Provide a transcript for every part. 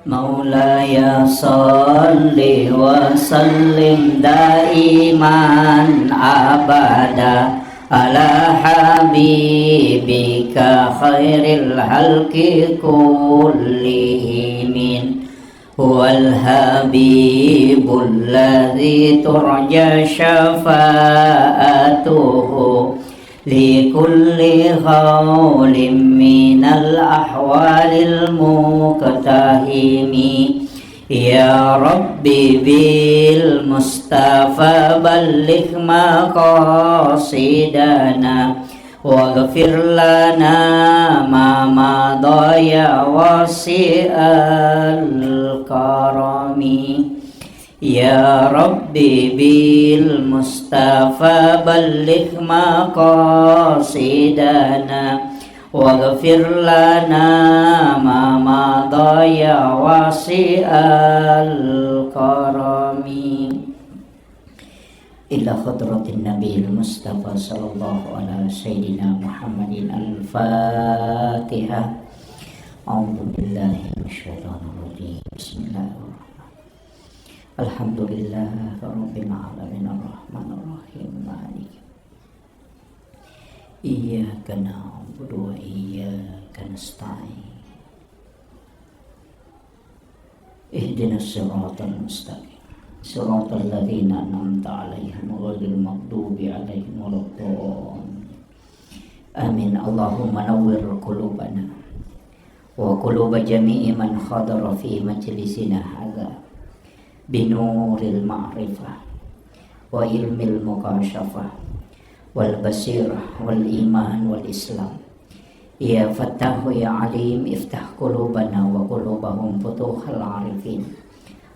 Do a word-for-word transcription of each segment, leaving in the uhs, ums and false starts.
مولاي صل وسلم دائما أبدا على حبيبك خير الخلق كلهم. هو الحبيب الذي ترجى شفاعته لكل هول من الأهوال مقتحم. يا رب بالمصطفى بلغ مقاصدنا، واغفر لنا ما مضى يا واسع الكرم. يا رب بالمصطفى بلغ مقاصدنا، واغفر لنا ما مضى يا واسع الكرم. إلى حضرة النبي المصطفى صلى الله على سيدنا محمد الفاتحة. أعوذ بالله من الشيطان الرجيم. بسم الله الرحمن الرحيم. الحمد لله رب العالمين الرحمن الرحيم مالك يوم الدين. إياك نعبد وإياك نستعين. اهدنا الصراط المستقيم. صراط الذين أنعمت عليهم غير المغضوب عليهم ولا الضالين. آمين. اللهم نور قلوبنا وقلوب جميع من حضر في مجلسنا هذا بنور المعرفة وعلم المكاشفة والبصيرة والإيمان والإسلام. يا فتاح يا عليم، افتح قلوبنا وقلوبهم فتوح العارفين.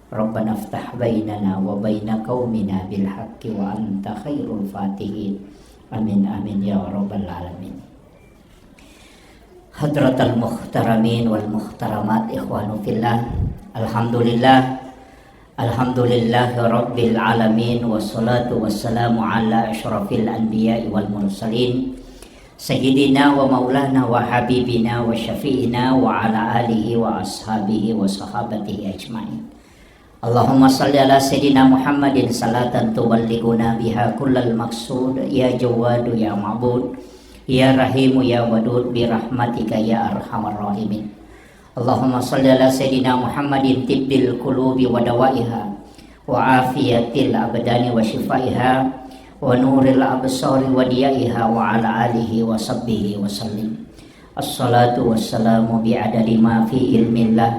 ربنا افتح بيننا وبين قومنا بالحق وأنت خير الفاتحين. آمين، آمين يا رب العالمين. حضرة المحترمين والمحترمات، إخوان في الله، الحمد لله. الحمد لله رب العالمين، والصلاة والسلام على أشرف الأنبياء والمرسلين، سيدنا ومولانا وحبيبنا وشفيعنا وعلى آله وأصحابه وصحابته أجمعين. اللهم صل على سيدنا محمد صلاة تبلغنا بها كل المقصود، يا جواد يا معبود، يا رحيم يا ودود، برحمتك يا أرحم الراحمين. اللهم صل على سيدنا محمد طب القلوب ودوائها وعافية الأبدان وشفائها ونور الأبصار وضيائها وعلى آله وصحبه وسلم. الصلاة والسلام بعدد ما في علم الله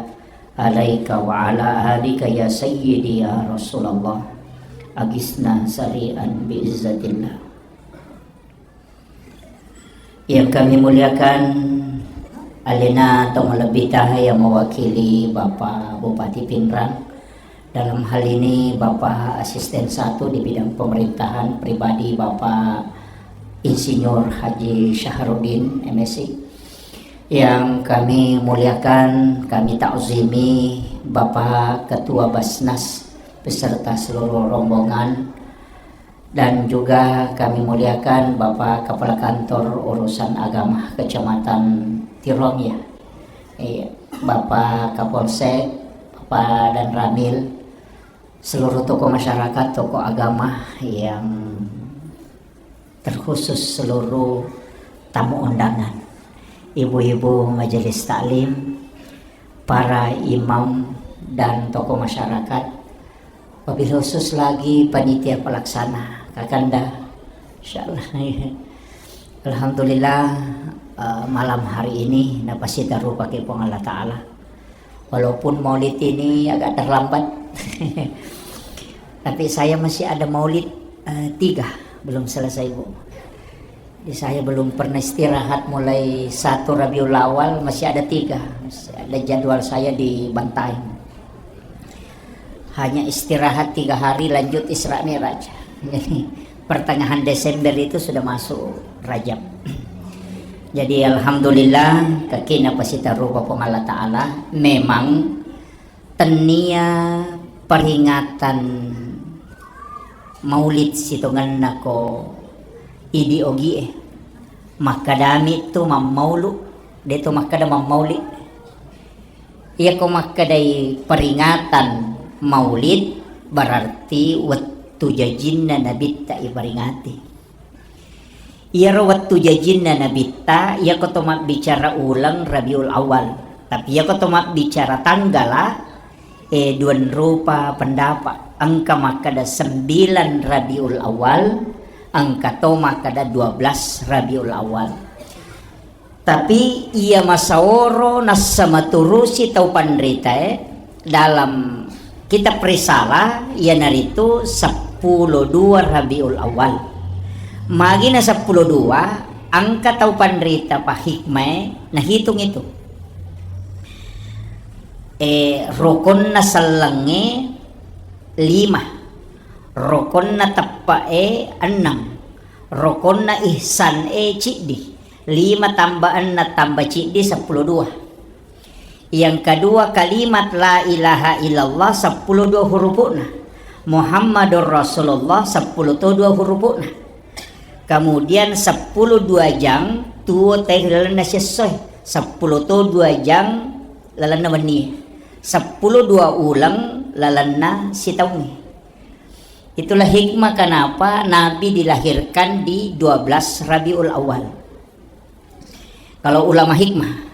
عليك وعلى آلك يا سيدي يا رسول الله. أغثنا سريعا بعزة الله. Yang kami muliakan, alena tau malebbita yang mewakili Bapak Bupati Pinrang, dalam hal ini Bapak Asisten Satu di bidang pemerintahan pribadi Bapak Insinyur Haji Syahrudin, M Si. Yang kami muliakan, kami takzimi Bapak Ketua Basnas beserta seluruh rombongan, dan juga kami muliakan Bapak Kepala Kantor Urusan Agama Kecamatan Tirong, ya. Iya, Bapak Kapolsek, Bapak Danramil, seluruh tokoh masyarakat, tokoh agama yang terkhusus seluruh tamu undangan, ibu-ibu majelis taklim, para imam dan tokoh masyarakat, wabil khusus lagi panitia pelaksana, Kakanda. Insyaallah. Alhamdulillah, eh, malam hari ini napasita rupa ke Puang Allah Ta'ala. Walaupun maulid ini agak terlambat, tapi saya masih ada maulid, eh, tiga, belum selesai, Bu. Jadi, saya belum pernah istirahat mulai satu Rabiul Awal, masih ada tiga. Masih ada jadwal saya di Bantaeng. Hanya istirahat tiga hari, lanjut Isra Mi'raj. Jadi, pertengahan Desember itu sudah masuk Rajab. Jadi, alhamdulillah, kakina pasita rupa Puang Allah Ta'ala. Memang tennia peringatan maulid sitongenna ko idi ogie. Makkadami tu mammaulu, de tu makkada mammauli. Iyako makkedai peringatan maulid, berarti wettu jajinna Nabitta iperingati. Iyaro wettu jajinna Nabitta, iyako to mabbicara uleng Rabiul Awal. Tapi iyako to mabbicara tanggala, eh, duanrupa pendapat. Engka makkeda sembilan Rabiul Awal, engka to makkeda dua belas Rabiul Awal. Tapi iya masaoro nassa maturusi tau panritae dalam kitab Risalah, iyanaritu seppulo dua Rabiul Awal. Magina seppulo dua, engka tau panrita pahikmae nahitung itu. Eh, rokonna sellengnge lima, rokonna teppe'e enneng, rokonna ihsan e ciddi. Lima tambah enneng tambah ciddi, seppulo dua. Yang kedua, kalimat la ilaha illallah, seppulo dua hurupu'na. Muhammadur Rasulullah, seppulo to dua hurupu'na. Kemudian seppulo dua jang tuo teh lalenna siessoe, seppulo to dua jang lalenna wennie, seppulo dua uleng lalenna sitaungnge. Itulah hikmah kenapa Nabi dilahirkan di dua belas Rabiul Awal. Kalau ulama hikmah.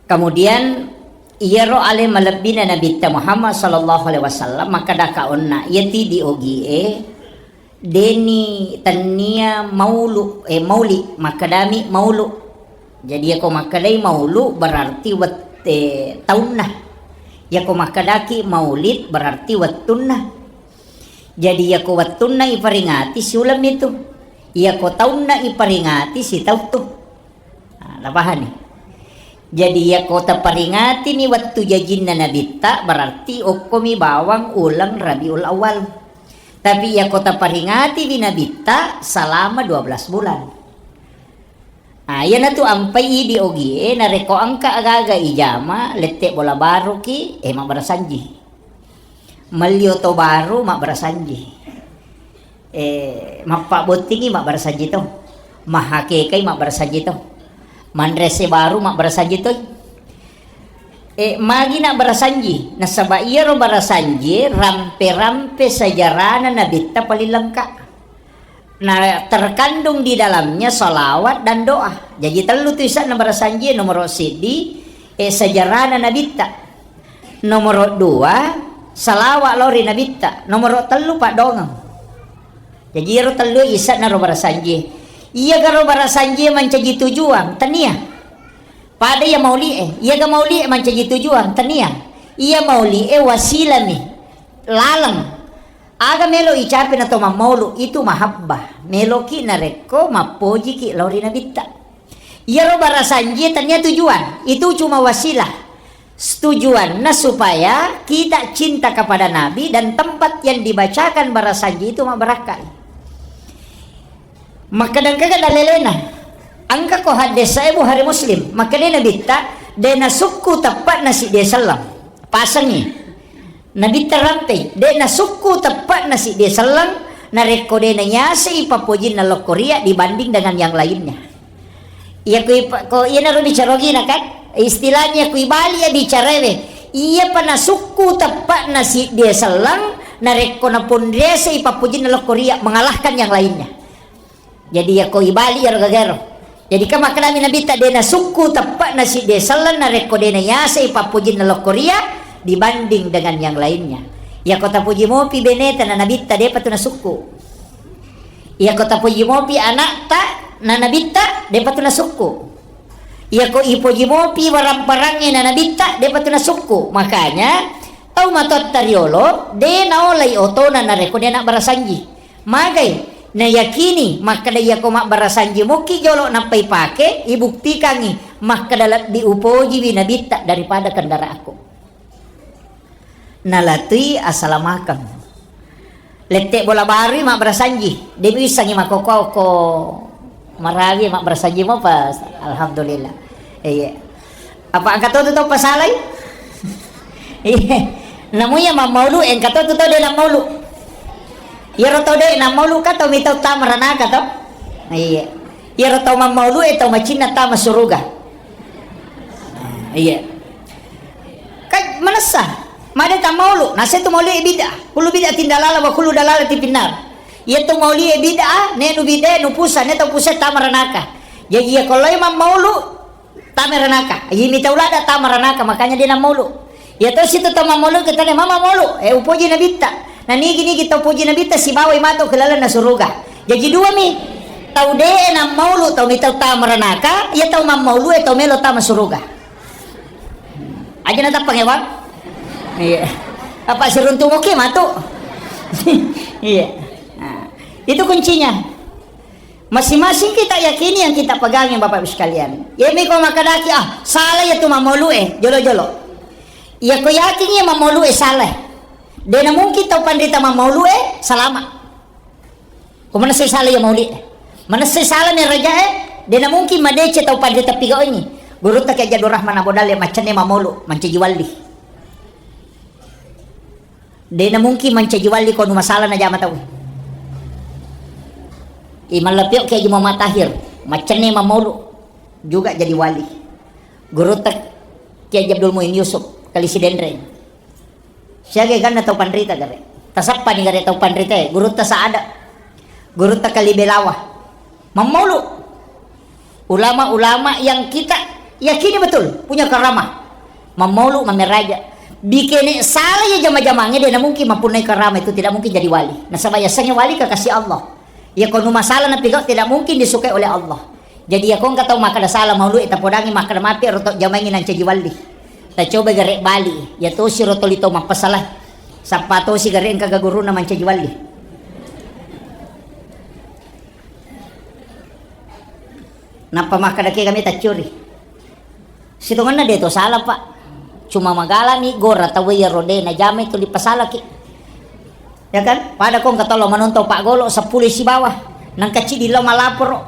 Kemudian, iyaro ale malebbina Nabitta Muhammad sallallahu alaihi wasallam, makkeda kaonna, iyati di ogie, deni tennia maulu, eh, mauli, makkedami maulu. Jadi, yako makkedai maulu berarti wette taunna. Yako makkedaki maulid berarti wettunna. Jadi, yako wettunna iperingati, siulemmi tu. Yako taunna iperingati, sitauttu. Nah, napahani? Jadi, yako taparingatini wettu jajinna Nabitta, berarti okkomi bawang uleng Rabiul Awal. Tapi, yako taparingatiwi Nabitta, selama dua belas bulan. Ah, iyanatu ampai idi ogie, narekko engka aga-aga ijama, lette bola baruki, eh, mabbarasanji. Melli oto baru, mabbarasanji. Eh, mappabbottingi, mabbarasanji to. Mahakekai, mabbarasanji to. Manrese baru, mabbarasanji to. Eh, magi nabbarasanji? Nasaba iyaro barasanji rampe-rampe sejarana Nabitta paling lengkap. Nah, terkandung di dalamnya salawat dan doa. Jadi, tellu tu isanna barasanji, nomoro siddi, eh, sejarana Nabitta. Nomoro dua, salawat lao ri Nabitta. Nomoro tellu, paddongeng. Jadi, iyaro tellu isanna ro barasanji. Iyagaro barasanji mancaji tujuan? Tania. Pada iya mauli'e. Iyaga mauli'e mancaji tujuan? Tania. Iya mauli'e wasilami. Laleng. Aga melo icape na to mammaulu, itu mahabbah. Meloki narekko mappojiki lao ri Nabitta. Iyaro barasanji tania tujuan, itu cuma wasilah. Tujuanna supaya kita cinta kepada Nabi dan tempat yang dibacakan barasanji itu mabbarakkai. Makkeda engkaga dalelena? Engka ko haddesae Bukhari Muslim. Makkeda Nabitta, de nasukku teppe'na siddi selleng. Pasengi. Nabitta rampei, de nasukku teppe'na siddi selleng, narekko de naiasei pappojinna lokkoria dibanding dengan yang lainnya. Iya kui pa-, ko iyanaro bicara ogina kan? Istilahnya kui bali ya bicaraewe. Iyapa nasukku teppe'na siddi selleng, narekko naponriasei pappojinna lokkoria mengalahkan yang lainnya. Jadi, yako ibali iyaro gagaro. Jadi, kan makkedami Nabitta, de nasukku teppe'na siddi selleng narekko de naiasei pappojinna lokkoria dibanding dengan yang lainnya. Yako tapoji mopi beneta na Nabitta, depa tu nasukku. Yako tapoji mopi anakta na Nabitta, depa tu nasukku. Yako ipoji mopi barang-barangnge na Nabitta, depa tu nasukku. Makanya, tau matoatta riolo, de naolai otona narekko de nabbarasanji. Magai, nayakini makkeda iyako mabbarasanji mokki jolo nappa ipake, ibuktikangi makkeda lebbi upojiwi Nabitta daripada kendaraanku. Nalatui asalamakeng. Lette bola barui mabbarasanji, de miwissangi makkokko-okko marawi mabbarasanji mopa, alhamdulillah. Iya. Apa engka to tu tau pasalai? Iya. Namu iya mammaulu, engka to tu tau de nammaulu. Iyaro tau de nammaulu ka tau mitau tama ranaka to? Iya. Iyaro tau mammaulu e tau macinna tama suruga. Iya. Kan manessa, made tammaulu, naseng tu maulu e bid'ah. Kullu bid'atin dalalah wa kullu dalalatin finnar. Iya tu maulu e bid'ah, ne nu bid'ah, nu pusa, ne tau pusa tama ranaka. Jadi iya ko lao mammaulu, tama ranaka. Iya mita ulada tama ranaka, makanya de nammaulu. Iya to situ tau mammaulu kita ne mama maulu, eh upoji nabitta. Na nigi-nigi tau poji nabitta sibawai matu ke lalenna suruga. Jaji dua mi. Tau de nammaulu, tau mitau tama ranaka, iya tau mammaulu e tau melo tama suruga. Aja natappa ngewang. Iya. Apa siruntu moke matu. Iya. Nah, itu kuncinya. Masing-masing kita yakini yang kita pegangi, Bapak Ibu sekalian. Iya mi ko makkadaki, ah, salah iya tu mammaulu e, jolo-jolo. Iya ko yakin iya mammaulu e salah. De namungkin tau panrita mammaulu e salama. Ko manessai sala iya mauli e. Manessai sala mi raja e, de namungkin madeceng tau panrita pigaungngi. Gurutta Kiai Abdul Rahman Abu Dalle maccenni mammaulu, mancaji wali. De namungkin mancaji wali ko nu masala najama tau. I mallapio Kiai Haji Muhammad Tahir, maccenni mammaulu juga jadi wali. Gurutta Kiai Haji Abdul Muin Yusuf, Kali Sidenreng. Siaga ganna tau panrita gare. Tasappani gare tau panrita e, gurutta Saada, gurutta Kali Belawa. Mammaulu. Ulama-ulama yang kita yakini betul punya karamah. Mammaulu, mammeraja. Bikene sala ya jama-jamange, de namungkin mampunnai karamah itu, tidak mungkin jadi wali. Nasaba yasengnge wali kekasih Allah. Iya ko nu masala napigau tidak mungkin disukai oleh Allah. Jadi iya ko engka tau makkada sala maulu e, tapodangi makkada mapi ero tau jamaengngi nancaji wali. Tacoba gare bali, iya tosi ro toli tau mappasala. Sappa tosi gare engka ga guruna mancaji wali. Nappa makkada ke kami taccuri. Sitongenna de to sala, Pak. Cuma magalami gora tau iyaro de najamai tuli pasalaki. Ya kan? Pada ko engka tollo manontong Pak Golo seppulo sibawa. Nangka cidi lao malaporo.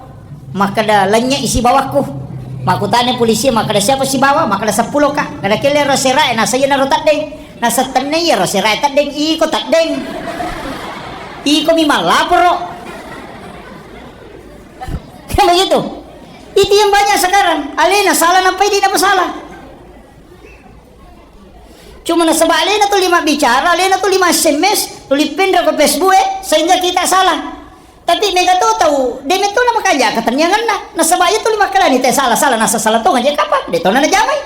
Makkada lennye i sibawakku. Makkutana polisi makkada siapa sibawa? Makkada seppulo ka. Kada kelle ro serae nasa iyana ro teddeng. Nasa tenne iyaro serae teddeng. Iko teddeng. Iko mi malaporo. Kan begitu? Itu yang banyak sekarang. Alena salah nampai di apa salah. Cuma nasaba alena tuli mabbicara, alena tuli ma-S M S, tuli penra ko Facebook e, sehingga kita salah. Tapi mega to tau, de metto na makanja ketenniangenna. Nasaba iya tuli makkalani te salah, salah, nasa salah tonga je kapang, de tona najamai.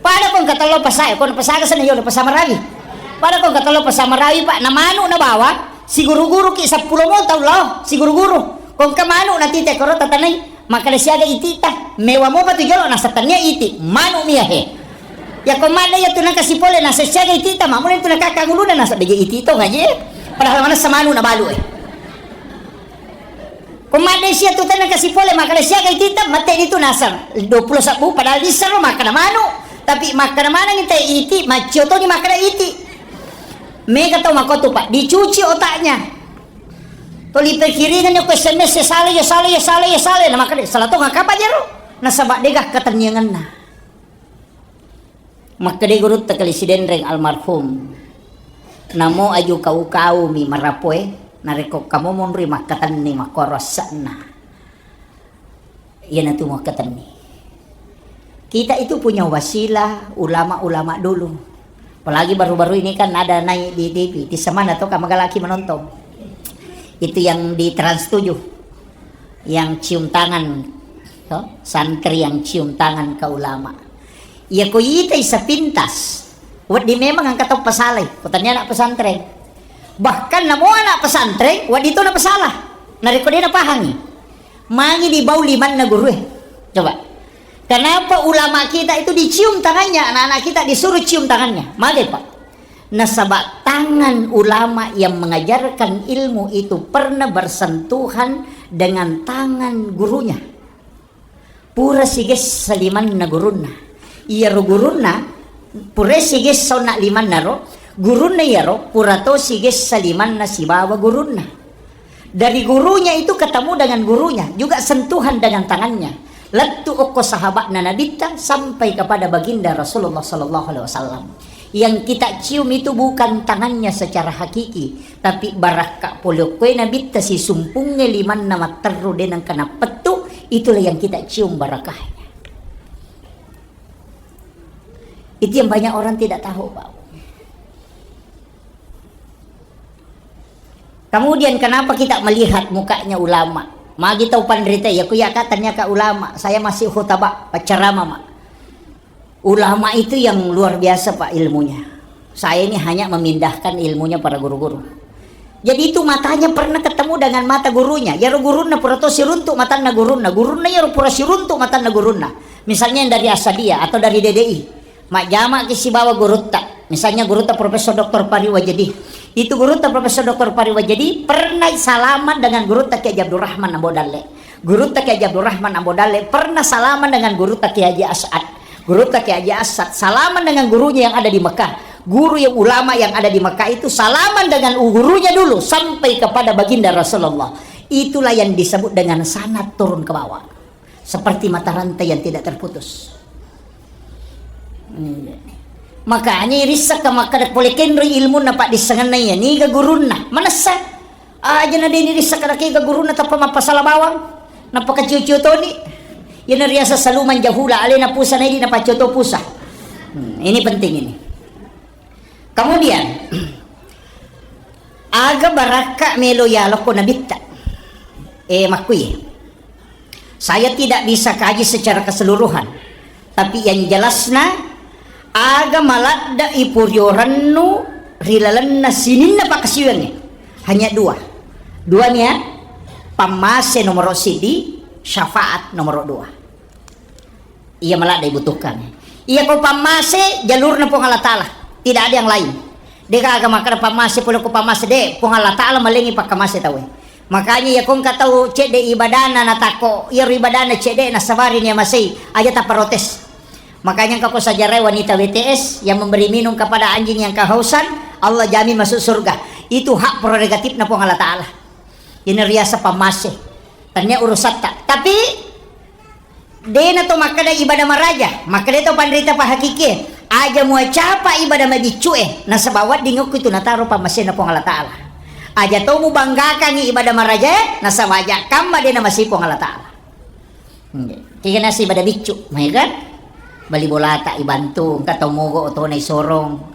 Pada ko engka tello pasae, ko pasaga sana yo pasa marawi. Pada ko engka tello pasa marawi, Pak, na manu na bawang, siguru-guru ki seppulo mo tau lao, siguru-guru. Ko engka manu na tite koro tatanai, makkada siaga iti ta, mewa mopa tu jolo nasa tennia iti, manu mia he. Ya ko madde ya tu nangka sipole nasa siaga iti ta, mamulai tu nakaka nguluna nasa beje iti to ngaji. Padahal mana semanu na balu e. Ko madde sia tu tanna kasi pole, makkada siaga iti ta, mate ditu naseng dua puluh sabbu, padahal dissero makkada manu. Tapi makkada maneng te iti, maccio toni makkada iti. Mega tau makotu, Pak, dicuci otaknya. Toli pikiringan ko S M S, ya salah, ya salah, ya salah, ya salah. Na makkada salah to ngaka pajero. Nasaba dega ketenniangenna. Makkedai gurutta Kali Sidenreng almarhum, "Namo aju kau-kaumi marapoe, narekko kamu monri makkatenni makkoro asse'na." Iyanatu makkatenni. Kita itu punya wasilah ulama-ulama dulu. Apalagi baru-baru ini kan ada naik di T V, di semana to kamagalaki menonton. Itu yang di Trans tujuh. Yang cium tangan, to? Santri yang cium tangan ke ulama. Iya ko itai sepintas, wedding memang engka tau pasalai, ko tania anak pesantren. Bahkan namo anak pesantren, wedding to napasala. Narekko de napahangi. Mangi dibau limanna gurue. Coba. Kenapa ulama kita itu dicium tangannya, anak-anak kita disuruh cium tangannya? Mage, Pak. Nasaba tangan ulama yang mengajarkan ilmu itu pernah bersentuhan dengan tangan gurunya. Pura sigessa limanna gurunna. Iyaro gurunna, pura sigessa onna limanna ro, gurunna iyaro pura to sigessa limanna sibawa gurunna. Dari gurunya itu ketemu dengan gurunya, juga sentuhan dengan tangannya. Lettu okko sahabatna Nabitta sampai kepada baginda Rasulullah sallallahu alaihi wasallam. Yang kita cium itu bukan tangannya secara hakiki, tapi barakka pole okkoe Nabitta sisumpungnge limanna matterru de nengka nappettu, itulah yang kita cium barakahnya. Itu yang banyak orang tidak tahu, Pak. Kemudian, kenapa kita melihat mukanya ulama? Magi tau panrita, ya, ku ya, katanya ka ulama, saya masih khutbah, penceramah, Mak. Ulama itu yang luar biasa, Pak, ilmunya. Saya ini hanya memindahkan ilmunya para guru-guru. Jadi itu matanya pernah ketemu dengan mata gurunya. Yaro gurunna pura to siruntuk matanna gurunna. Gurunna yaro pura siruntuk matanna gurunna. Misalnya yang dari Asadiyah atau dari D D I. Majjama ki sibawa gurutta. Misalnya gurutta Profesor Doktor Pari Wajedi. Itu gurutta Profesor Doktor Pari Wajedi pernah salaman dengan gurutta Kiai Haji Abdurrahman Ambo Dalle. Gurutta Kiai Haji Abdurrahman Ambo Dalle pernah salaman dengan gurutta Kiai Haji As'ad. Gurutta Kiai Haji As'ad salaman dengan gurunya yang ada di Mekah. Guru yang ulama yang ada di Mekah itu salaman dengan gurunya dulu sampai kepada baginda Rasulullah. Itulah yang disebut dengan sanad turun ke bawah. Seperti mata rantai yang tidak terputus. Iya. Makanya irissakka makkeda pole kenroi ilmunna paddissengenna iya, niga gurunna. Manessa. Aja na deni rissakka kega gurunna tappa mappasala bawang. Nappa kaciu-ciu toni. Iyana riaseng saluman jahula, alena pusa naidi napaccio to pusa. Hmm, ini penting ini. Kemudian, aga barakka melo yalokko nabitta. Eh, makkui. Saya tidak bisa kaji secara keseluruhan, tapi yang jelasna, aga maladde ipuriorennu ri lalenna sininna pakkasiwiangnge. Hanya dua. Dua nia, pammase nomoro sidi, syafaat nomoro dua. Iya maladde ibutuhkan. Iya ko pammase jalurna Puang Allah Ta'ala. Tidak ada yang lain. De gaga makkeda pammase pole ko pammase, de, Puang Allah Ta'ala malengi pakkamase tauwe. Makanya iya ko engka tau cedde ibadana natakko, iyaro ibadana cedde nasabari nia masei, aja taprotes. Makanya engka ko sajarai wanita W T S yang memberi minum kepada anjing yang kehausan, Allah jamin masuk surga. Itu hak prerogatifna Puang Allah Ta'ala. Ini riasa pammase. Tania urusatta. Tapi dena to makkeda ibadah maraja, makkeda to panrita pahakikie, aja muacapa ibadah mabiccu'e, nasaba wedding okko itu nataro pammasena Puang Allah Ta'ala. Aja to mubanggakangi ibadah marajae, nasaba aja kamma dena masih Puang Allah Ta'ala. Kega nasi ibadah biccu, mai kan? Bali bolata ibantu, engka tau mogo otona isorong.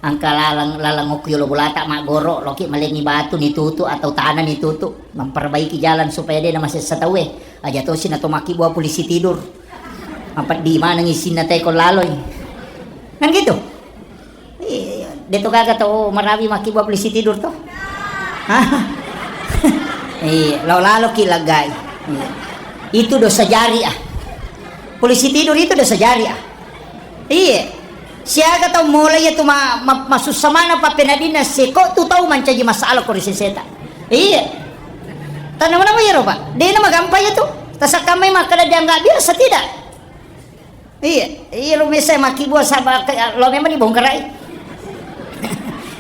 Engka laleng, laleng okko yolo bolata maggoro, loki malengi batu nitutu atau tanah nitutu, memperbaiki jalan supaya de namasessa tauwe. Aja tosi nato makkibua polisi tidur. Mapeddi maneng isinna teko laloi. Kan gitu? Iya, de to gaga tau marawi makkibua polisi tidur to. Hah? Iya, lao laloki laggai. Iya. Itu dosa jariah. Polisi tidur itu dosa jariah. Iya. Siaga tau mulai itu ma-, ma-, masussa mana pappenadina seko tu tau mancaji masalah ko ri seseta. Iya. Tanah mana iyaro, Pak? Dena magampa iya tu. Tasakkamai makkeda dianggap biasa tidak? Iya, iya, lo mese makkibua saba ke-, lo memang dibongkarai.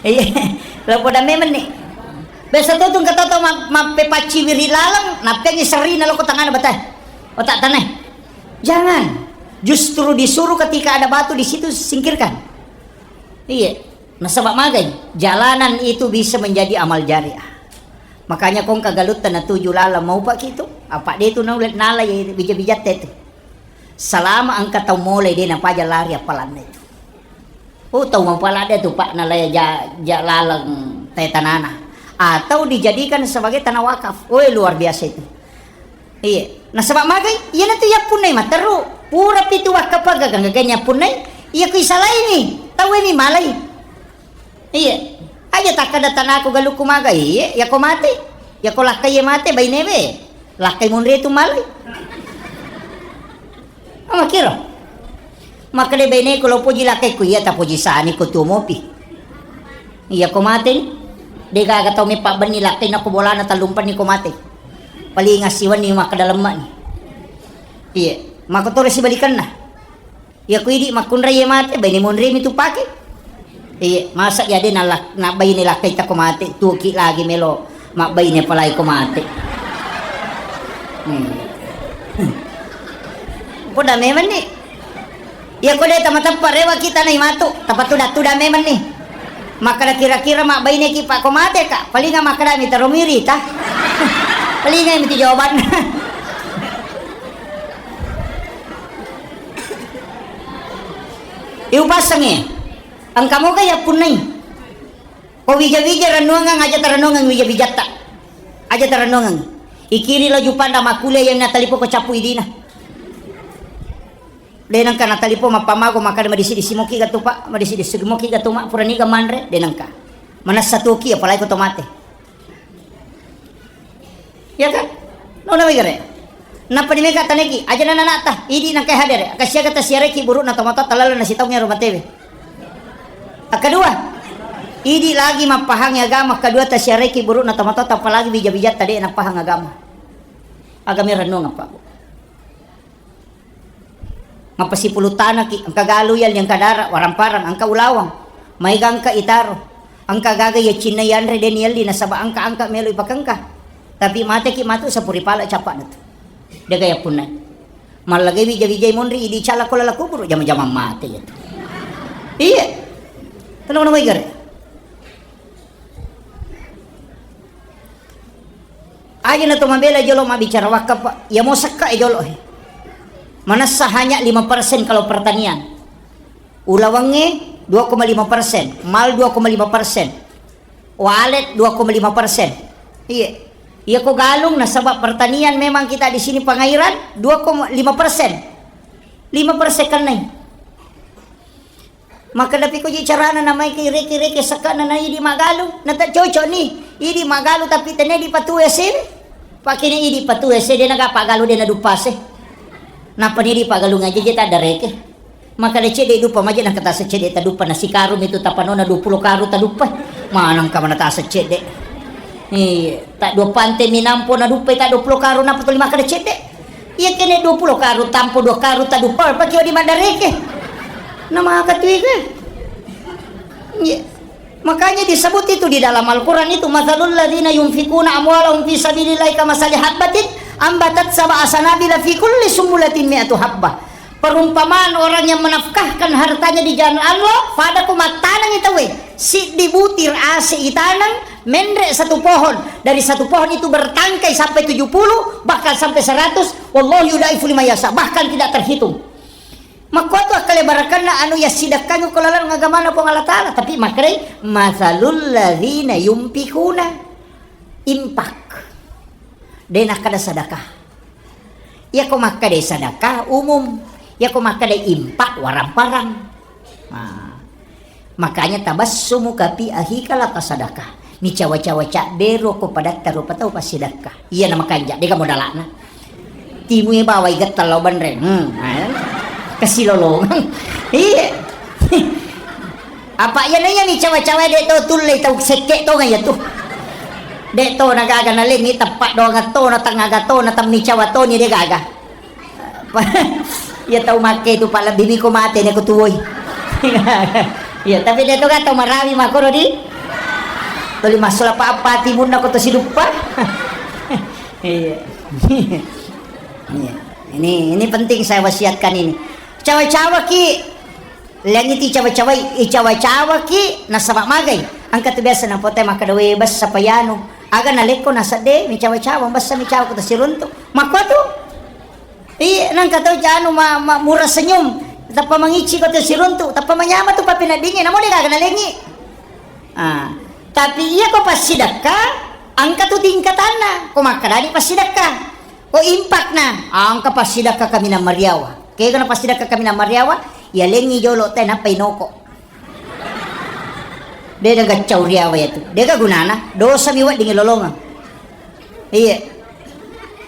Iya, lo poda memang ni. Biasa tu tungka toto ma-, mappepacci wiri laleng, nappengi serina lo ko tangana bata. Otak tanah. Jangan. Justru disuruh ketika ada batu di situ singkirkan. Iya. Nasaba magai, jalanan itu bisa menjadi amal jariah. Makanya kong kagalutta natuju laleng mau paki itu. Apa de tu nala-, nala ya bija-bijatte tu. Salama engka tau mulai de napaja lari appalanna itu. Oh, tau mapala de tu, Pak, nalai ja, ja laleng te tanana. Atau dijadikan sebagai tanah wakaf. Oh, luar biasa itu. Iya. Nasaba magai, iyanatu yappunnai matteru. Pura pitu wakka pagaga-gaga yappunnai, iya ku isalaini. Tauwe mi malai. Iya. Aja takkada tanaku galukku maga, iya, yako mate. Yako lakkai mate, bainewe. Lakkai munri tu malai. Amakiro. Makkeda baineku lo poji lakkaiku, iya tapoji sani ko tuo mopi. Iya ko mate ni. De gaga tau meppa benni lakkai nako bolana tallumpenni ko mate. Paling assiwenni makkeda lemma ni. Iya. Mako toro sibalikanna. Iya ko idi makkunrai iya mate, baine monri mi tu pake. Iya, masa iya de nalak-, nabbaine lakkai tako mate, tuoki lagi melo mabbaine palai ko mate. Hmm. Poda memang ni. Iya ko de tamateppa rewa kita nai matu, tapatuda-tuda memang ni. Makkada kira-kira mabbaine ki pak ko mate ka, palinga makkada mi taro miri ta. Palinga mi tu jawabanna. Iupassangngi. Engka moga yappunnai. Ko wija-wija rennuangeng, aja tarennuangeng wija-wijatta. Aja tarennuangeng. Ikiri laju panra makkuliah yang natalipo ko cappu idina. De nengka natalipo mappamago makkada madisi-disi moki gatu, Pak, madisi-disi moki gatu, Mak, puraniga manre, de nengka. Manessa tuoki apalagi ko to mate. Iya kan? Nona wigare. Nappa di mega taneki, aja nana nata, idi nangkai hadere, kasiaga tasiareki burukna tomatoatta lalang nasitaungi rumah T V. Kedua, idi lagi mappahangi agama, kedua tasiareki burukna tomatoatta apalagi bija-bijatta de napahang agama. Agama rennuang apa, Bu? Mappasipulung tanaki, engka galu yalli, engka dara, waramparang, engka ulawang, maega engka itaro, engka gaga iya cinna yanre deni yalli, nasaba engka-engka melo ipakengka. Tapi mateki matu sapuri pala cappa natu. Dega yappunnai. Mallagai wija-wijai monri, idi cala ko lala kuburu, jama-jama mate yatu. Iya. Tenang, tenang, wigare. Aja na to mabela jolo mabbicara wakaf, Pak. Iya mo sekka e jolo, he. Manessa hanya lima persen kalau pertanian. Ulawangnge dua koma lima persen, mal dua koma lima persen, walet dua koma lima persen. Iya. Iya ko galung nasaba pertanian memang kita di sini pengairan dua koma lima persen. Lima persen kennai. Makkeda piko ji carana namaiki reke-reke sekkana na idi magalu, nata cocok ni. Idi magalu tapi tene di patu S E. Pakini idi patu S E de naga pagalu de nadupase. Napa ni di pagalu ngaji je tak ada reke. Makkeda cedde dupa maje nang kata secedde tadupa nasi karung itu tapanona dua puluh karung tadupa. Manang kamana ta secedde. Iya, tak dua pante minampo nadupa tak dua puluh karung napa tuli makkeda cedde. Iya kene dua puluh karung tampo dua karung tadupa pake di madareke. Nama katuiga. Iya. Makanya disebut itu di dalam Al-Quran itu, "Matsalul ladzina yunfikuna amwalahum fi sabilillahi kamasali habbatin ambatat sab'a sanabila fi kulli sumbulatin mi'atu habbah." Perumpamaan orang yang menafkahkan hartanya di jalan Allah, pada ko mattanengi tauwe, siddi butir ase itaneng, menre satu pohon, dari satu pohon itu bertangkai sampai tujuh puluh, bahkan sampai seratus, wallahu yudaifu liman yasha, bahkan tidak terhitung. Makkuatu akkalebarakkanna anu yassidekkangi ko laleng agamana Puang Allah Ta'ala, tapi makkedai, "Matsalul ladzina yunfikuna," infak. De nakkeda sedekah. Iyako makkeda sedekah umum, iyako makkeda infak warang-parang. Nah, makanya tabassumuka fi akhika laka sadakah. Micawa-cawa cabbero ko padatta rupa tau passidekka. Iya na makanja, dega modalakna. Timue bawai getta lao banreng. Hmm, eh. Kesilolongang. Iya. Apa iya nanya micawa-cawa de to tulle tau sekke to ngaya tu. De to na gaga nalengi teppa doang to na tengaga to na temmicawa to ni de gaga. Iya tau makke tu, Pak, lebbi miko mate ne ko tuwoi. Iya, tapi de to ga tau marawi makkoro di. Tuli massola pa apa timunna ko to siduppa. Iya. Iya. Ini, ini penting saya wasiatkan ini. Cawa-cawa ki, lengiti cawa-cawai, icawa-cawa ki nasaba magai. Engka tu biasa napote makkeda we bessa payanu. Aga nalekko nasedde micawa-cawa, bessa micawa ko to siruntu. Makko tu. Iya, nangka tau janu ma-, ma-, murah senyum, tappa mangicci ko tu siruntu, tappa manyama tu pappeneddingngi, namo de gaga nalengi. Ah, tapi iya ko passidekka, engka tu tingkatanna. Ko makkedani passidekka, ko impakna, engka passidekka kaminang mariawa. Kegana passidekka kaminang mariawa, yalengi jolo te nappa inoko. De gaga cauriawa iya tu. De gaga gunana, dosa mi wedding lolongeng. Iya.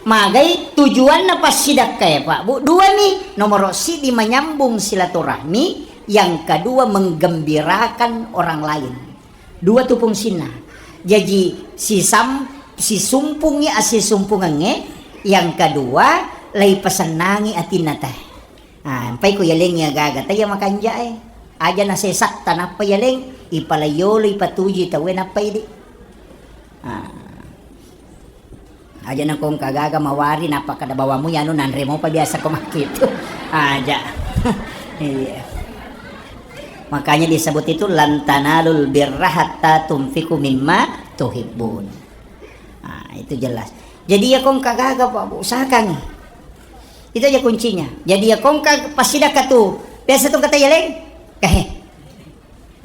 Magai tujuanna passidekka ya, Pak, Bu? Dua mi. Nomoro siddi menyambung silaturahmi, yang kedua menggembirakan orang lain. Dua tu fungsinna. Jaji sisam-, sisumpungi asisumpungengnge, yang kedua lai pesennangi atinna teh. Ah, empai ko yalengi aga-aga, taiya makanjae. Aja nasesatta nappa yaleng, ipalaiolo, ipatuju tauwe nappa idi. Ah. Aja nakongka aga-aga mawari nappa kada bawamu yanu nanre mopa biasa ko makkitu. Aja. Iya. Makanya disebut itu lan tanalul birra hatta tunfiqu mimma tuhibbun. Ah, itu jelas. Jadi ya kongka aga-aga, Pak, Bu, usahakan. Itu aja kuncinya. Jadi ya kongka passidekka tu. Biasa tu kata yaleng. Eh,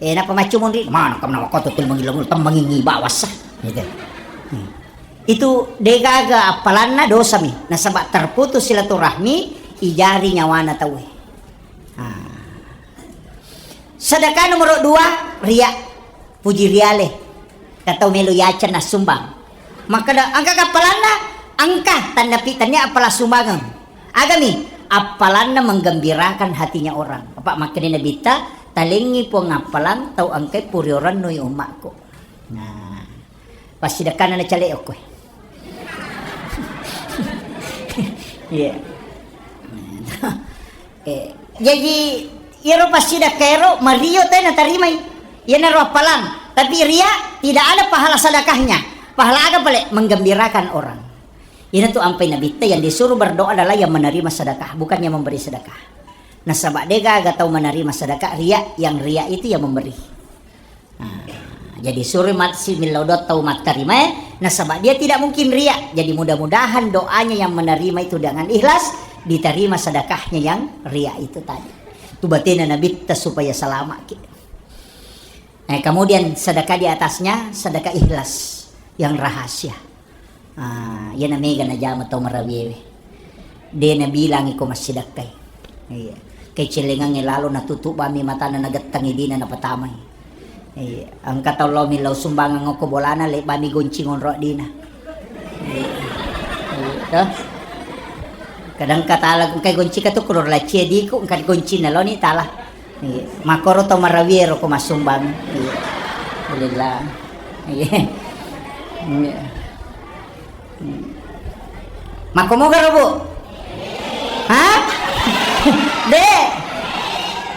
eh, napa maccu monri? Mana kamu nama kau tuh mengilung temmengi bawasa. Gitu. Hmm. Itu degaga appalanna dosami, nasaba terputus silaturahmi, ijari nyawana tauwe. Ah. Sedekah nomor dua, ria, puji riale. Ka tau melo yaceng nassumbang. Makkeda, engka kappalanna, engka tanda pi-, tania appala sumbangeng. Agami, appalanna menggembirakan hatinya orang. Apa makkeda Nabitta, talengngi Puang appalang tau engkai puriorennu i ummakku. Nah, passidekkanna nacale okko. Iya. Eh, jaji, iyaro passidekka ero mario te natarimai. Iyanaro appalang. Tapi ria, tidak ada pahala sedekahnya. Pahala aga pale? Menggembirakan orang. Iyanatu ampai Nabitta, yang disuruh berdoa adalah yang menerima sedekah, bukan yang memberi sedekah. Nasaba degaga tau menerima sedekah, ria, yang ria itu yang memberi. Nah, jadi suri mat-, si millau doa tau mattarimae, nasaba dia tidak mungkin ria. Jadi mudah-mudahan doanya yang menerima itu dengan ikhlas, diterima sedekahnya yang ria itu tadi. Itu batena Nabitta supaya selamat ki. Eh, kemudian sedekah di atasnya, sedekah ikhlas yang rahasia. Ah, iyana mega najama tau marawiéwé. Dé nabilangi ko massidakkai. Iya. Kecéléngangnge lalo natutu bami matana nagettengi dina napatamai. Iya. Engka tau lao millau sumbangeng okko bolana, lé bami goncing onro dina. Iya. Iya, toh. Kadang katala engka goncika tu kuro laccie diku, engka goncina loni tala. Iya. Makkoro to marawié ro ko massumbang. Iya. Alhamdulillah. Iya. Iya. Makko moga ro, Bu? Hah? Dé.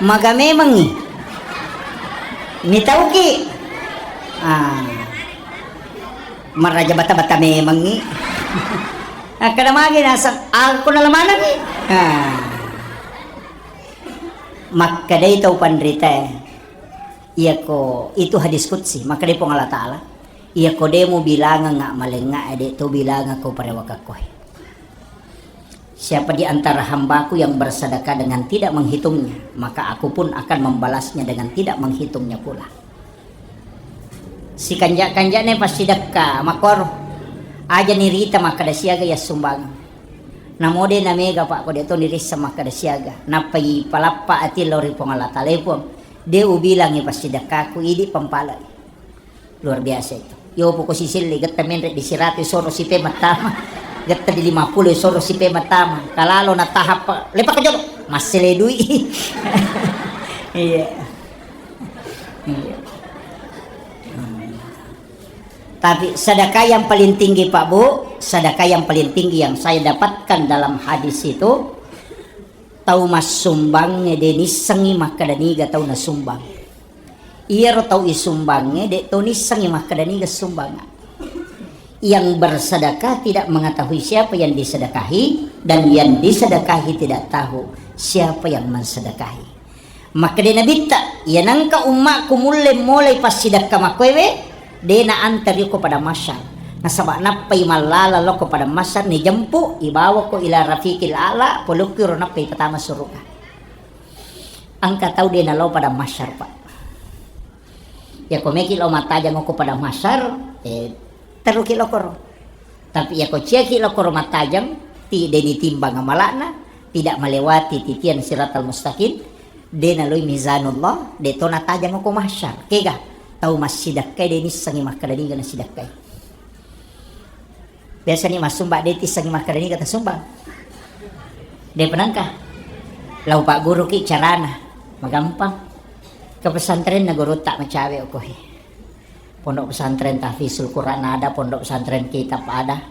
Maga memengngi. Mitauki. Ah. Maraja bata-bata memengngi. Akkeda magi naseng, aku nalamanengngi. Ah. Makkedai tau panritaé, iyako, itu hadis qudsi, makkedai Puang Allah Ta'ala, iyako dé mubilangengnga malengngaé, dé to bilangekko parewakekkoé. Siapa di antara hambaku yang bersedekah dengan tidak menghitungnya, maka aku pun akan membalasnya dengan tidak menghitungnya pula. Sikanja-kanja'na passidekka makkoro. Aja nirita makkeda siaga yassumbangeng. Namo dé namega, Pak, ko dé to nirisseng makkeda siaga. Nappa ipalappa ati lao ri Puang Allah Ta'ala, "Puang, dé ubilangi passidekkaku, idi pampalai." Luar biasa itu. Yo poko siselle getta menre di siratu soro sipe mattama. Getta di lima puluh soro sipe mattama. Kalalo na tahap, lepak jolo. Massele dui. Iya. Iya. Hmm. Tapi sedekah yang paling tinggi, Pak, Bu, sedekah yang paling tinggi yang saya dapatkan dalam hadis itu, tau massumbangngé dé nissengngi makkeda niga tau nasumbang. Iyaro tau isumbangnge, dé to nissengngi makkeda niga sumbangngé. Yang bersedekah tidak mengetahui siapa yang disedekahi, dan yang disedekahi tidak tahu siapa yang mensedekahi. Makkeda Nabitta, iya nengka ummakku mulle molai passidekka makkoéwé, dé naantari ko padang mahsyar. Nasaba nappai mallala lao ko padang mahsyar, nijempu, ibawako ila rafiqil a'la, polokki ro nappai patama suruga. Engka tau dé nalao padang mahsyar, Pak. Yako meki lao mattajang ko padang mahsyar, eh, teruki lokoro. Tapi yako ciaki lokoro mattajang, ti dé nitimbang amala'na, tidak melewati titian siratal mustaqim, dé naloi mizanullah, dé to natajang ko mahsyar. Kega, tau massidakkai dé nissengngi makkeda niga nasidakkai. Biasani massumba dé tissengngi makkeda niga tasumbang. Dé penengka. Lau pagguruki carana, magampang. Ke pesantrenna gurutta macawe okkoe. Pondok pesantren Tahfizul Quran ada, pondok pesantren kitab ada.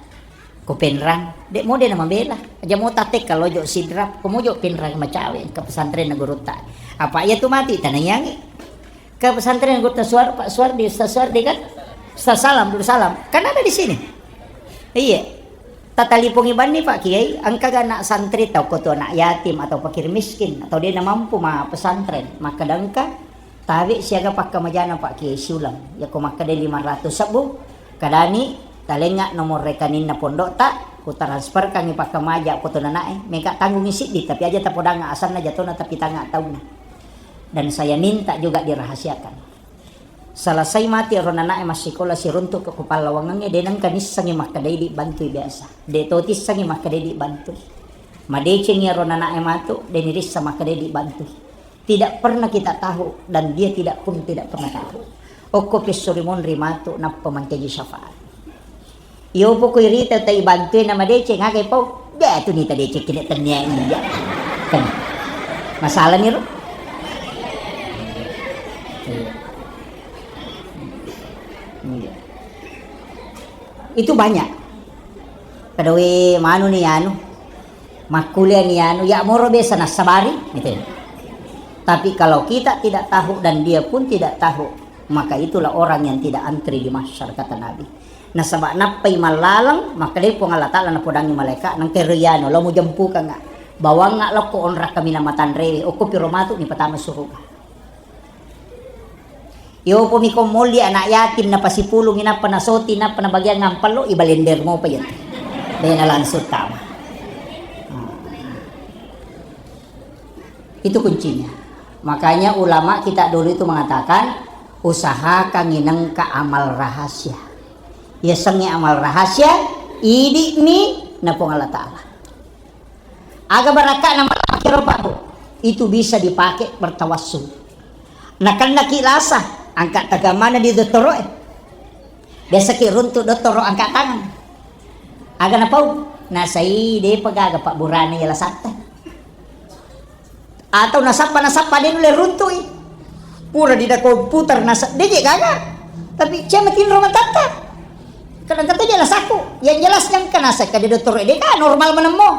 Ko Penrang, dé mo dé namabela. Aja mo tatekka lojo Sidrap, ko mojo Penrang macawe ke pesantrenna gurutta. Apa iya tu mati tanaiangi. Ke pesantren Guru Suar-, Pak Suwardi, Ustaz Suwardi kan? Ustaz Salam, Guru Salam. Kan ada di sini. Iya. Tatalipongi banni Pak Kiai, engka ga anak santri tau ko tu anak yatim atau fakir miskin atau dia mampu ma pesantren, makkeda engka tabe siaga pakkamajana Pak Kiai siuleng. Yako makkeda lima ratus sebbu, kadani talengnga nomor rekeninna pondokta, ku transferkangi pakkamaja ko tu nanae, mega tanggungi siddi, tapi aja tapodangnga asanna jatona tapi tangnga taunna. Dan saya minta juga dirahasiakan. Selesai mati ro nanae massikola siruntuk ke kupallawangengnge, de nengka nissengi makkedai dibantui biasa. De to tissengi makkedai dibantui. Madecengi ro nanae matu, de nirissa makkedai dibantui. Tidak pernah kita tahu dan dia tidak pun tidak pernah tahu. Okko pissuri monri matu nappa mancaji syafaat. Iyo poko irita tai bantui na madeceng, aga pau? De tu nita deceng kene tennia iya. Kan. Masalah ni ro. Iya. Iya. Itu banyak. Kada we manu ni anu. Makkuliah ni anu, ya moro biasa nassabari, gitu. Tapi kalau kita tidak tahu dan dia pun tidak tahu, maka itulah orang yang tidak antri di mahsyar, kata Nabi. Nasaba nappai mallaleng, makkedai Puang Allah Ta'ala napodangi malaika, nengka ero iyanu, lo mujempukanga, bawangnga lokko onrak kaminang matanrewe, okko piro matu ni patama suruga. Iyopo miko molli anak yatim, napasipulung, inappa nasoti, inappa nabagiang ngampello, ibalender mopa iya. Dena langsung tama. Hmm. Itu kuncinya. Makanya ulama kita dulu itu mengatakan, usahakan inengka amal rahasia. Yasengnge amal rahasia, idi'mi na Puang Allah Ta'ala. Aga barakka'na malaki ro, Pak, Bu? Itu bisa dipakai bertawassul. Nakennaki lasa, angka tagamana di dottoro'e. Biasaki runtu dottoro angka tangan. Aga napau? Nasai depa gaga pabburana iya lasatta. Atau nasappa-nasappa de nulle runtui. Pura dina komputer nasa-, de je gaga. Tapi cuma tinro matatta. Kadang kata je lasaku. Yang jelasnya engka nasa kade dottoro de ka normal menemmo.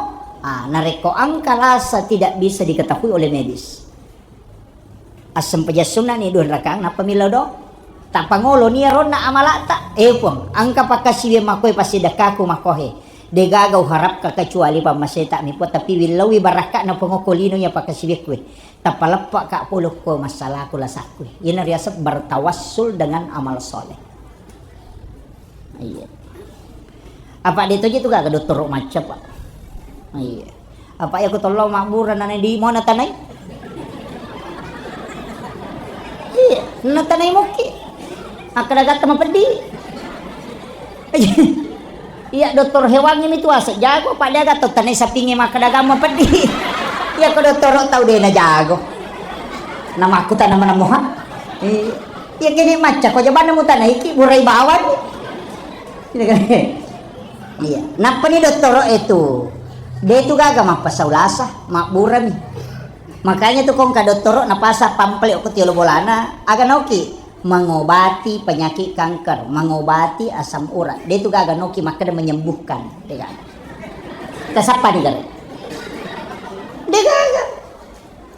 Ah, narekko angka lasa tidak bisa diketahui oleh medis. Assempajang sunna ni dua rakaang nappa millau do. Tapangolo ni ronna amalata. Eh Puang, angka pakkasiwiang makkoe passidekkaku makkohe. Degaga uharapka kecuali pammaseta mi Puang, tapi willaui barakka'na Puang okko lino iya pakkasiwiakku. Tappa leppa ka pole ko massalaku lasakku. Iyana riaseng bertawassul dengan amal soleh. Iya. Apa de toje tu gaga dottoro macca, Pak. Iya. Apa iya ko tollo mabbura nana di mona tanai? Iya, na tanai mokki. Akkada gatta mapeddi. Iya, dokter hewangnge mi tu ase jago, pada aga to tanai sapingnge makkada gamma peddi. Iya, ko dokter tau de na jago. Namakkutana mana moha. Iya. Iya, kene macca ko jabanna mutanaiki burai bawang. Iya. Nappani dottoro e tu. De tu gaga mappasau lasa, mabburami. Makanya tu kongka dottoro napasa pamflet ko tiolo bolana, aga noki? Mengobati penyakit kanker, mengobati asam urat. De tu gaga noki makkeda menyembuhkan. De gaga. Tasappa ni gaga. De gaga.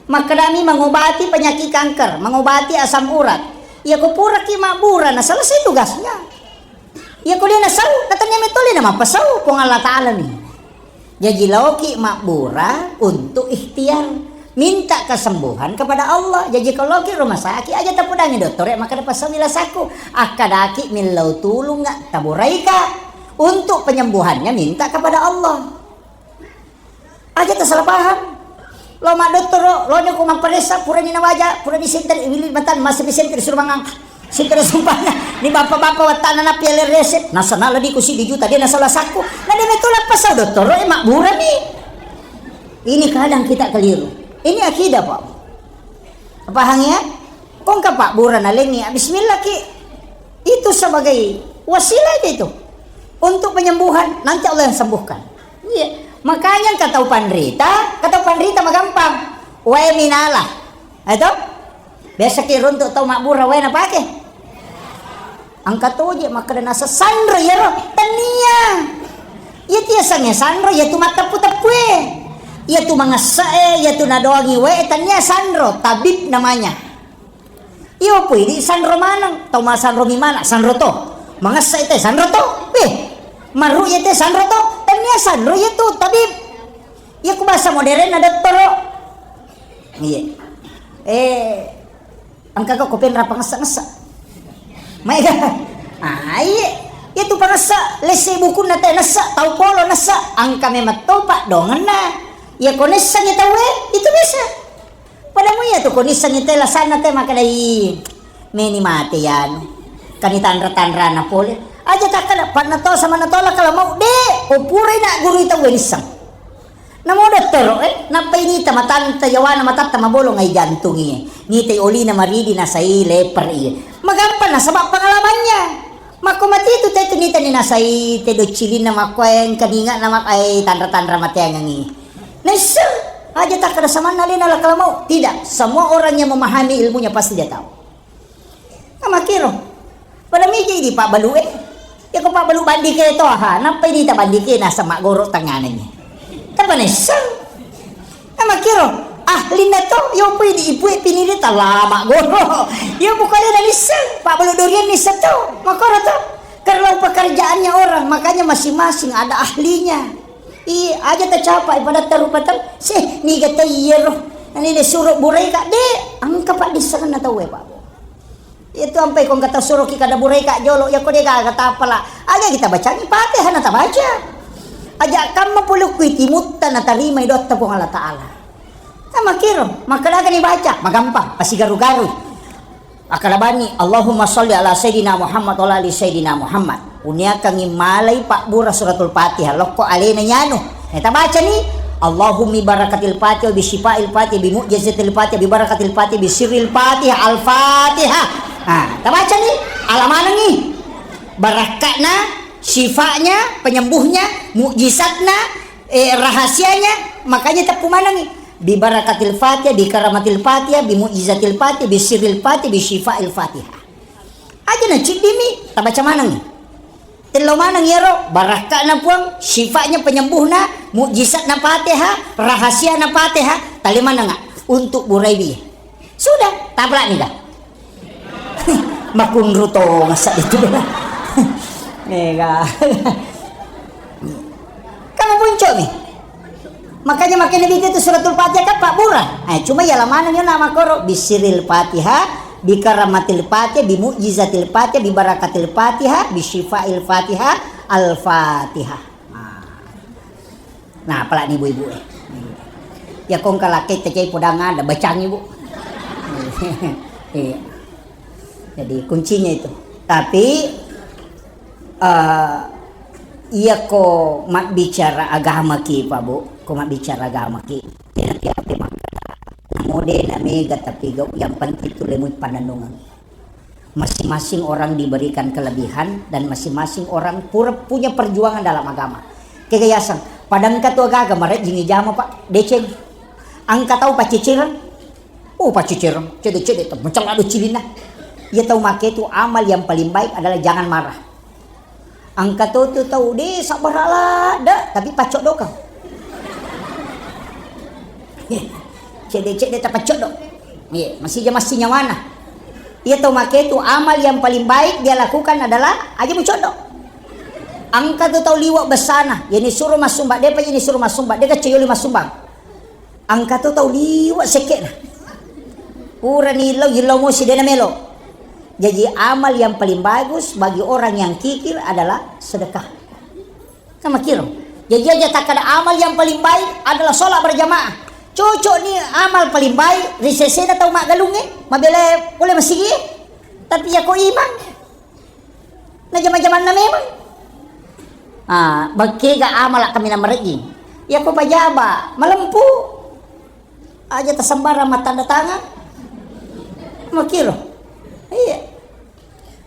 Makkedami mengobati penyakit kanker, mengobati asam urat. Iya ko puraki mabbura na selesai tugasnya. Iya ko de nasau, na tania metole na mappasau Puang Allah Ta'ala ni. Jaji laoki mabbura untuk ikhtiar, minta kesembuhan kepada Allah. Jaji ko laoki rumah sakit, aja tapudangi dottore, maka dapat sawi lasaku. Akkadaki millau tulung nggak taburaika. Untuk penyembuhannya minta kepada Allah. Aja tasala paham. Lo maddottoro, lo ni ko mapparessa, purani nawaja, purani senter, iwili matan, masih senter suruh mangang. Senter sumpahnya, ni bapa-bapa wattana na piala resep, nasana ladi ku sidi juta, dia nasala sakku. Na de meto lappa sau dottoro, eh, mabbura ni. Ini kadang kita keliru. Ini akidah, Pak. Paham ya? Kongka pabbura nalengngi, bismillah ki. Itu sebagai wasilah aja itu. Untuk penyembuhan, nanti Allah yang sembuhkan. Iya. Makanya engka tau panrita, engka tau panrita magampang. Wae minala. Itu? Biasa ki runtuk tau mabbura wae napake. Engka toje makkeda nasa sanro iyaro, tania. Iya tu yasengnge sanro, iya tu matteppu-teppue. Iya tu mangessa e, iya tu nadoangi wae, tania sanro, tabib namanya. Iyo pui di sanro maneng, tau masanro mi mana, sanro to. Mangessa ite sanro to. Weh, maru ite sanro to. Tania sanro iya tu tabib. Iya ku bahasa modern na dottoro. Iya. Eh, engka ko penra pangessa-ngessa. Maega. Ah, iya. Iya tu pangessa, lesse bukunna te nessa, tau polo nessa, engka memang topa dongenna. Iya ko nessangi tauwe, itu bisa. Pada mu iya tu ko nissengngi te lasanna te makkedai meni mate yanu. Kani tanra-tanrana pole. Aja takkeda, panna to samanna to lakala mau de, ko purai na guru tau nisseng. Namo dottoro, eh, nappa inita matanta yawana matatta mabolong ai jantung iye. Nitai olina maridi nasai leper iye. Magampang nasaba pengalamannya. Makko mati tu te tu nita ni nasai te doccilinna makko engka ninga na mak-, ai tanra-tanra mateangengi. Naisseng, aja takkeda samanna alena lakala mau. Tidak, semua orang yang memahami ilmunya pasti dia tahu. Namakiro. Pada miji di pabbalu e. Ya ko pabbalu bandike to ha, nappa ini ta bandike nasama goro tangananya. Tapa naisseng. Namakiro. Ahlinna to, yo pui di ibu e piniri talama goro. Yo bukan ada nisseng, pabbalu durian nisseng to. Makoro to. Kalau pekerjaannya orang, makanya masing-masing ada ahlinya. Iya, aja tacapa pada tarupa ter, sih, niga ta iyero. Ini disuruh burai kak de, engka pak disengenna tau e pak. Itu ampai kong kata suruh ki kada burai kak jolo, ya ko de gaga tapala. Aja kita bacangi Fatihah na tabaca. Aja kamma pulukku timutta na tarimai dotta Puang Allah Ta'ala. Sama kiro, makkadaga ni baca, magampang, pasi garu-garu. Akkalabani, Allahumma salli ala Sayyidina Muhammad wa ala ali Sayyidina Muhammad. Uniakangi malai pabbura suratul Fatihah, lokko alena nyanu. Neta bacani, Allahumma barakatil Fatihah, bi syifa'il Fatihah, bi mu'jizatil Fatihah, bi barakatil Fatihah, bi sirril Fatihah, Al-Fatihah. Nah, tabacani, alamanangi. Barakkatna, syifa'nya, penyembuhnya, mukjizatna, eh, rahasianya, makanya teppu manangi. Bi barakatil Fatihah, bi karamatil Fatihah, bi mu'jizatil Fatihah, bi sirril Fatihah, bi syifa'il Fatihah. Aja na ciddimi, tabaca maneng. Tello maneng iyaro, barakka'na Puang, syifatnya penyembuhna, mukjizatna Fatihah, rahasiana Fatihah, tale manenga untuk buraibi. Sudah, taplak ni dah. Makunru to ngasa itu. Mega. Kamu puncuk nih. Makanya makin lebih itu suratul Fatihah kan Pak Burhan. Eh, cuma ya lamana nyo nama koro bisiril Fatihah, bi karamatil Fatihah, bi mu'jizatil Fatihah, bi barakatil Fatihah, bi syifail Fatihah, Al-Fatihah. Nah. Nah, apalagi ibu-ibu eh. Ya kong kalakai tecai podang ada bacang ibu. Iya. Jadi kuncinya itu. Tapi eh, iya ko mabbicara agama ki Pak Bu, ko mabbicara agama ki. Tidak tiap makkada. Namo de na mega tapi gau yang penting tu lemui pananungan. Masing-masing orang diberikan kelebihan dan masing-masing orang pura punya perjuangan dalam agama. Kega yaseng, padangka tu agaga marejjingi jama Pak, deceng. Angka tau pacicireng. Oh, pacicireng, cede-cede tu, mencela do cilinna. Ia tau make tu amal yang paling baik adalah jangan marah. Angka to tu tau de sabbara ladde tapi paccoddo kau. Cedde-cedde tapaccoddo. Iya, masija massi nyawana. Iya tau make tu amal yang paling baik dia lakukan adalah aja mucoddo. Angka tu tau liwa besana, yani suruh massumbang, depa yani suruh massumbang, deka ceyoli massumbang. Angka to tau liwa sekke'na. Purani illau, illau mosi dena melo. Jadi amal yang paling bagus bagi orang yang kikir adalah sedekah. Kan makkiro. Jadi aja takkada amal yang paling baik adalah sholat berjamaah. Cocok ni amal paling baik ri sesena tau maggalungnge, mabela pole masigi. Tapi ya ko imang. Na jama-jamanna memang. Ah, bekkega amala kaminang marejjing. Iya ko pajaba, malempu. Aja tasembarang mattanda tangan. Makkiro. Iya.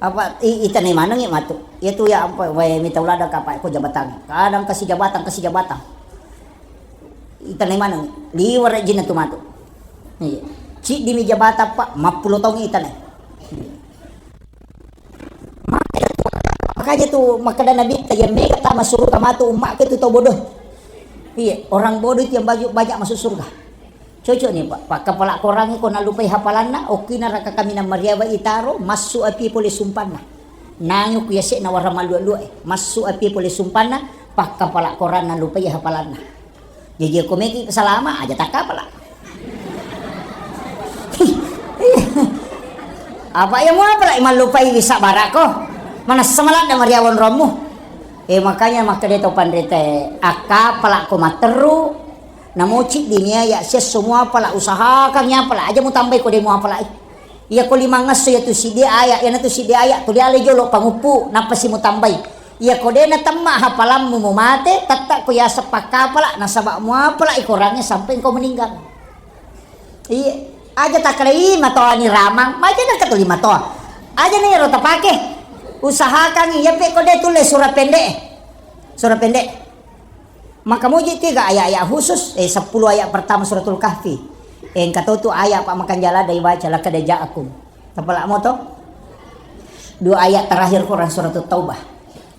Apa i-, itanai manengngi matu. Iya tu ya ampa wae mita ulada kapa ko jabatan. Kadang kasi jabatan, kasi jabatan. Itanai maneng liwara jinna tu matu. Iya. Ciddimi jabatan Pak, mappulo taung itanai. Makanya tu makkeda Nabi ta yang mega tama surga matu umma ke tu tau bodoh. Iya, orang bodoh itu yang banyak, banyak masuk surga. Cocok nih Pak, Pak kepala korang ko nalupai hafalanna, okkina raka kami na mariawa itaro, masuk api pole sumpanna. Nangi ku yasek na warang malua-lua eh, masuk api pole sumpanna, Pak kepala korang nalupai hafalanna. Jaji ko meki salama aja takkapala. Apa iya muapala mallupai wisa barako. Mana semalat da mariawan rommu. Eh makanya makkeda to panrita akkapala ko matteru. Namoci dini aya, siesso muapala, usahakan ya pala, aja mutambai ko de muapala. Iya ko limangngesso ya tu siddi aya, ya na tu siddi aya, tuli ale jolo panguppu, nappa si mutambai. Iya ko de natemma hapalammu mu mate, tetta ko ya sepakkapala, nasaba muapala ikorangnge sampai engkau meninggal. Iya, aja takalai matoa ni ramang, maja nengka tuli matoa. Aja ni ro tapake. Usahakan iya pe ko de tulle sura pendek. Sura pendek. Maka muji tiga ayat-ayat khusus, eh, sepuluh ayat pertama Suratul Kahfi. Eh, engka to tu ayat pa makanjala dai baca, laqad ja'akum. Tapala moto? Dua ayat terakhir Quran Suratul Taubah.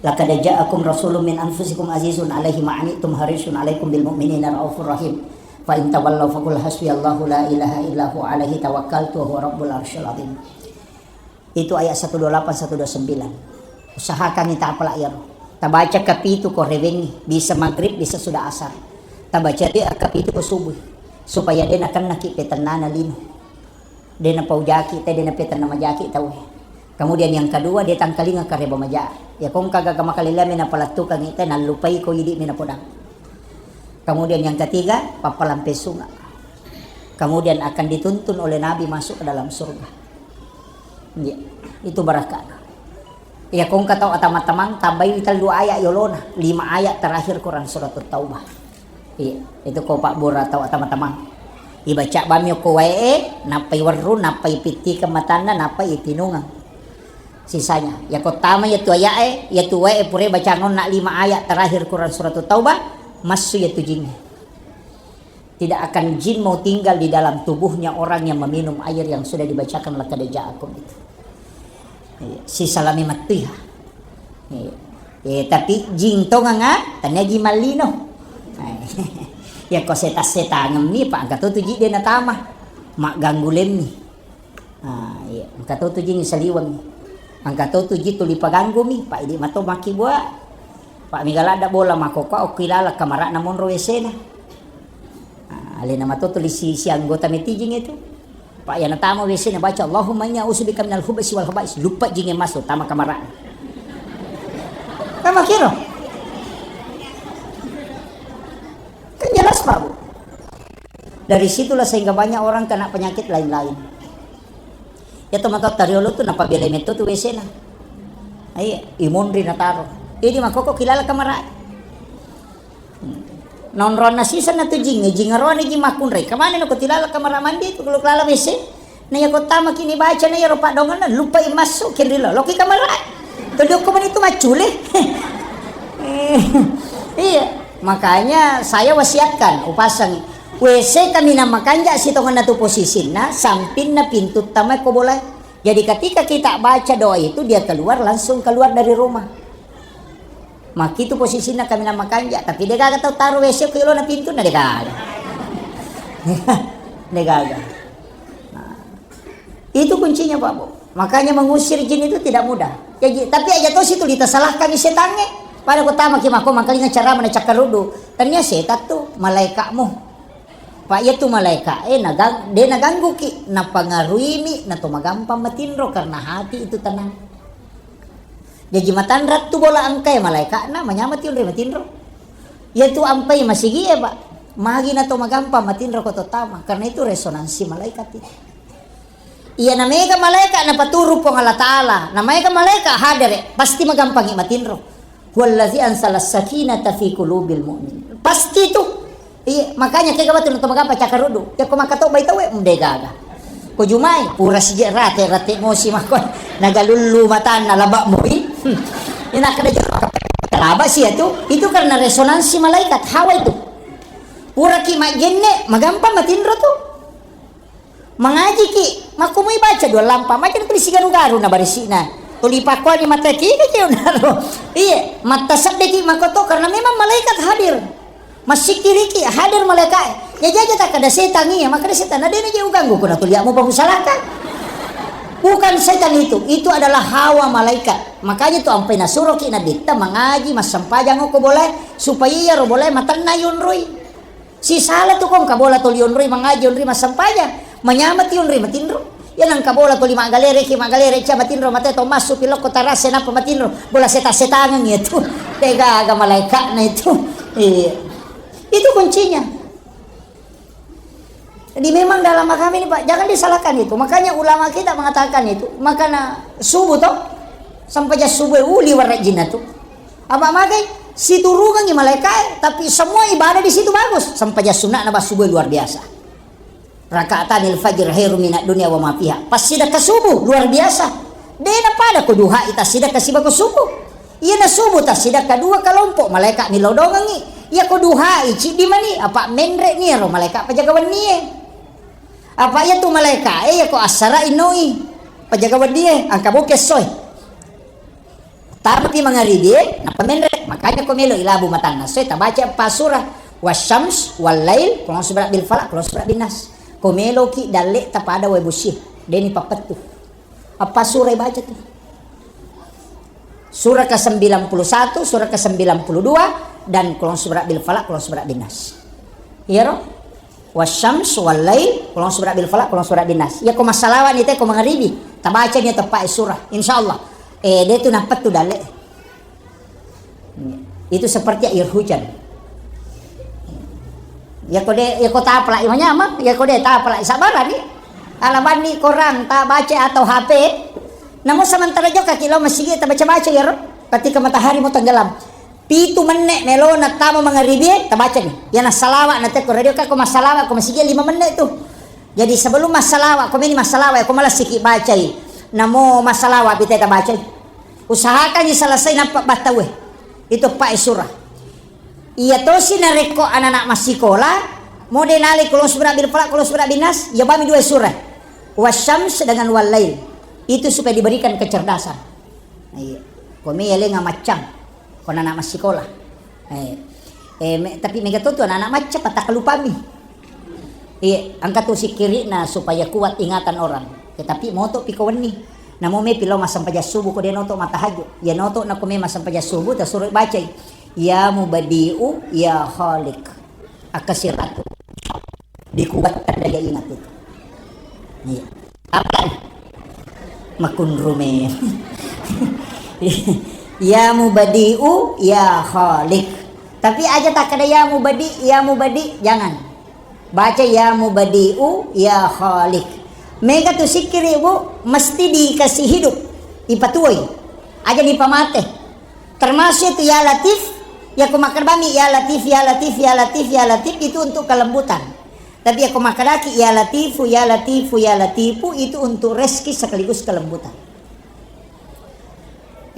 Laqad ja'akum rasulun min anfusikum azizun alaihi ma anittum harisun alaikum bil mu'minina raufur rahim. Fa in tawallaw faqul hasbiyallahu la ilaha illa huwa alaihi tawakkaltu wa huwa rabbul arsyil azim. Itu ayat satu dua lapan, satu dua sembilan. Usahakan kita apala iyaro. Tabaca kapitu ko rewengi, bisa maghrib, bisa sudah asar. Tabaca de kapitu ko subuh. Supaya de nakennaki petennana lino. De napaujaki te, de napetenna majaki tauwe. Kemudian yang kedua, de tangkalinga kareba maja. Ya kongka gaga makalelea mi napalettukangi te, nallupai ko idi mi napodang. Kemudian yang ketiga, pappalampe sunga. Kemudian akan dituntun oleh Nabi masuk ke dalam surga. Iya, itu barakana. Iya, kongka tau atama-tamang, tambai tellu ayat yolona, lima ayat terakhir Quran Suratul Taubah. Iya, itu ko pabbura tau atama-tamang. Ibaca bami ko wae, nappai werru, nappai pitti ke matanna, nappai ipinungang. Sisanya, ya ko tama ya tu ayat e, ya tu wae pure bacang onna lima ayat terakhir Quran Suratul Taubah, massu ya tu jing. Tidak akan jin mau tinggal di dalam tubuhnya orang yang meminum air yang sudah dibacakan laqad ja'akum itu. Iya, sisalami mattuiha. Iya. Eh, tapi jing tonganga, tania jing mallino. Ya ko setang-setangemmi, pa engka to tu jing de natama. Magganggu lemmi. Ah, iya. Engka to tu jing saliweng. Engka to tu jing tuli paganggumi, pa idi mato makkibua. Pa mega ladda bola makkokkoe okki laleng kamara'na monro W C-na. Ah, alena mato tuli si, si anggota metijing itu. Pa iya natama W C-na baca, "Allahumma inni a'udzubika minal khubusi wal khaba'is." Lupa jinge masuk tama kamara'na. Kan makkiro. Kan jelas, Pak, Bu. Dari situlah sehingga banyak orang kena penyakit lain-lain. Ya to matoatta riolo tu napabelai metto tu W C-na. Iya, imonri nataro. Idi makkokkoe okki laleng kamara. Hmm. Naonronna siseng na tu jing, jing aroani jing makkunrai. Kemana no ko tilala kamara mandi tu, kalau lala W C. Na iya ko tamaki ni baca na iyaro paddongenna, lupai massu kenrilo. Loki kamara. Todokko mani tu maccule. Eh, iya, makanya saya wasiatkan, upasang W C kaminang makanja sitongenna tu posisinna, sampinna pintu tama ko bola. Jadi ketika kita baca doa itu, dia keluar, langsung keluar dari rumah. Makkitu posisinna kaminang makanja, tapi de gaga tau taro W C ko yolona pintu na de gaga. De gaga. Nah, itu kuncinya, Pak, Bu. Makanya mengusir jin itu tidak mudah. Ya, ji-, tapi aja to situ ditasalahkan setangnge. Pada ko tamaki mako mangkalinga cara mana cakkaruddu. Tania setan tu malaikatmu. Pa iya tu malaika e nagang-, de nagangguki, napangaruimi, nato magampang matinro karena hati itu tenang. Jaji matanra tu bola engka e malaikana, manyamati onroi matinro. Iya tu ampai masigi e, Pak. Magi nato magampang matinro ko to tama, karena itu resonansi malaikat itu. Iya, na mega malaika napaturu Puang Allah Taala, na mega malaika hadere, pasti magampangi matinro. Huwallazi anzala sakinata fi qulubil mu'min. Pasti itu. Iya, makanya kega batu nato magampa cakkaruddu. Ya ko makatobbai tauwe, mm, de gaga. Ko jumai, pura sije rate, rate mosi mako. Nagalullu matanna laba moi. Ina kada jero laba sih itu. Itu karena resonansi malaikat hawa itu. Puraki majenne, magampa matinro tu. Mangajiki, makkumui baca dua lampa, macam tuli sigaru-garu na barisi'na. Tuli pakkuani mata ki, ki, ki, unaro. Iya, mata seddeki makoto karena memang malaikat hadir. Masikiriki hadir malaikat. Ya jaja tak ada setan iya, maka ada setan ada ini jauh ganggu kuna tuli mau bangun salahkan. Bukan setan itu, itu adalah hawa malaikat. Makanya tu ampai nasuroki Nabitta mangaji, massempajang ko boleh, supaya iya ro boleh matenna yunrui. Sisala tu kong kabola toli onroi mangaji, onroi massempajang, manyamati onroi matinro. Ya nang kabola toli maggalere ki maggalere cia matinro mate to massu pilokko tarase nappa matinro. Bola seta-setangan ya tu. Tega aga malaikatna itu. Iya. Itu kuncinya. Jadi memang dalam agama ini, Pak, jangan disalahkan itu. Makanya ulama kita mengatakan itu, makana subuh toh, sempajang subuh uli warajinna tu. Apa magai siturungangi malaikat, tapi semua ibadah di situ bagus. Sempajang sunnah nabah subuh luar biasa. Rakaatanil fajr khairum minad dunya wa ma fiha. Pas sidekka subuh luar biasa. De napada ko duha ita sidekka sibako subuh. Iyana subuh ta sidekka dua kelompok malaikat milodongengi. Iya ko duha i ciddi mani apa menre ni ro malaikat pajaga wennie. Apa iya tu malaikat e iya ko assara innoi pajaga wennie angka boke soe. Tapi mangaribi e, nappa menre. Makanya ko melo ilabu matanna soe tabaca eppa surah. Wasyams, wallail, qul a'udzu birabbil falaq, qul a'udzu birabbin nas. Ko meloki dalle tapada wae bosie, deni pappettu. Eppa surah baca tu. Surah ke sembilan puluh satu, surah ke sembilan puluh dua, dan qul a'udzu birabbil falaq, qul a'udzu birabbin nas. Iyaro? Wasyams, wallail, qul a'udzu birabbil falaq, qul a'udzu birabbin nas. Iya ko massalawa ni te ko mangaribi, tabaca ni teppa surah. Insyaallah. Eh, de tu nappettu dalle. Itu seperti air hujan. Iya ko de, iya ko tapalai manyameng, iya ko de tapalai sabarani. Alabanni korang tabaca atau H P. Namun sementara jokka ki lo masigi tabaca-baca iyaro. Ketika matahari mau tenggelam. Pitu menne melona tama mangaribie, tabacani. Iya nassalawa na te ko radio ka ko massalawa ko masigi lima menne tu. Jadi sebelum massalawa, ko meni massalawa ko malassiki bacai. Namo massalawa bite tabacai. Usahakangi selesai nappa battaue. Itu pa surah. Iya tosi narekko anak-anak massikola, mode nale qul a'udzu birabbil falaq, qul a'udzu birabbin nas, iya bami dua surah. Wasyams dengan wallail. Itu supaya diberikan kecerdasan. Iya. Ko me yalenga maccang. Ko anak massikola. Eh, eh, me, tapi mega to tu anak-anak macca patakkalupami. Iya, engka tu sikkiri'na supaya kuat ingatan orang. Tetapi moto pi ko wenni. Namo me pilo massempajang subuh ko de noto matahajud. Ya noto na ko me massempajang subuh tasuro bacai. Ya mubadi'u ya khaliq. Akkasiratu. Dikuatkan daya ingat itu. Iya. Apa? Makunrume. Ya mubadi'u ya khaliq. Tapi aja takkada ya mubadi, ya mubadi, jangan. Baca ya mubadi'u ya khaliq. Mega tu sikkiri, Bu, mesti dikasih hidup. Ipatuoi. Aja dipamate. Termasuk itu ya Latif, ya ko makkadami ya Latif, ya Latif, ya Latif, ya Latif itu untuk kelembutan. Tapi ya ko makkadaki ya Latifu, ya Latifu, ya Latifu itu untuk rezeki sekaligus kelembutan.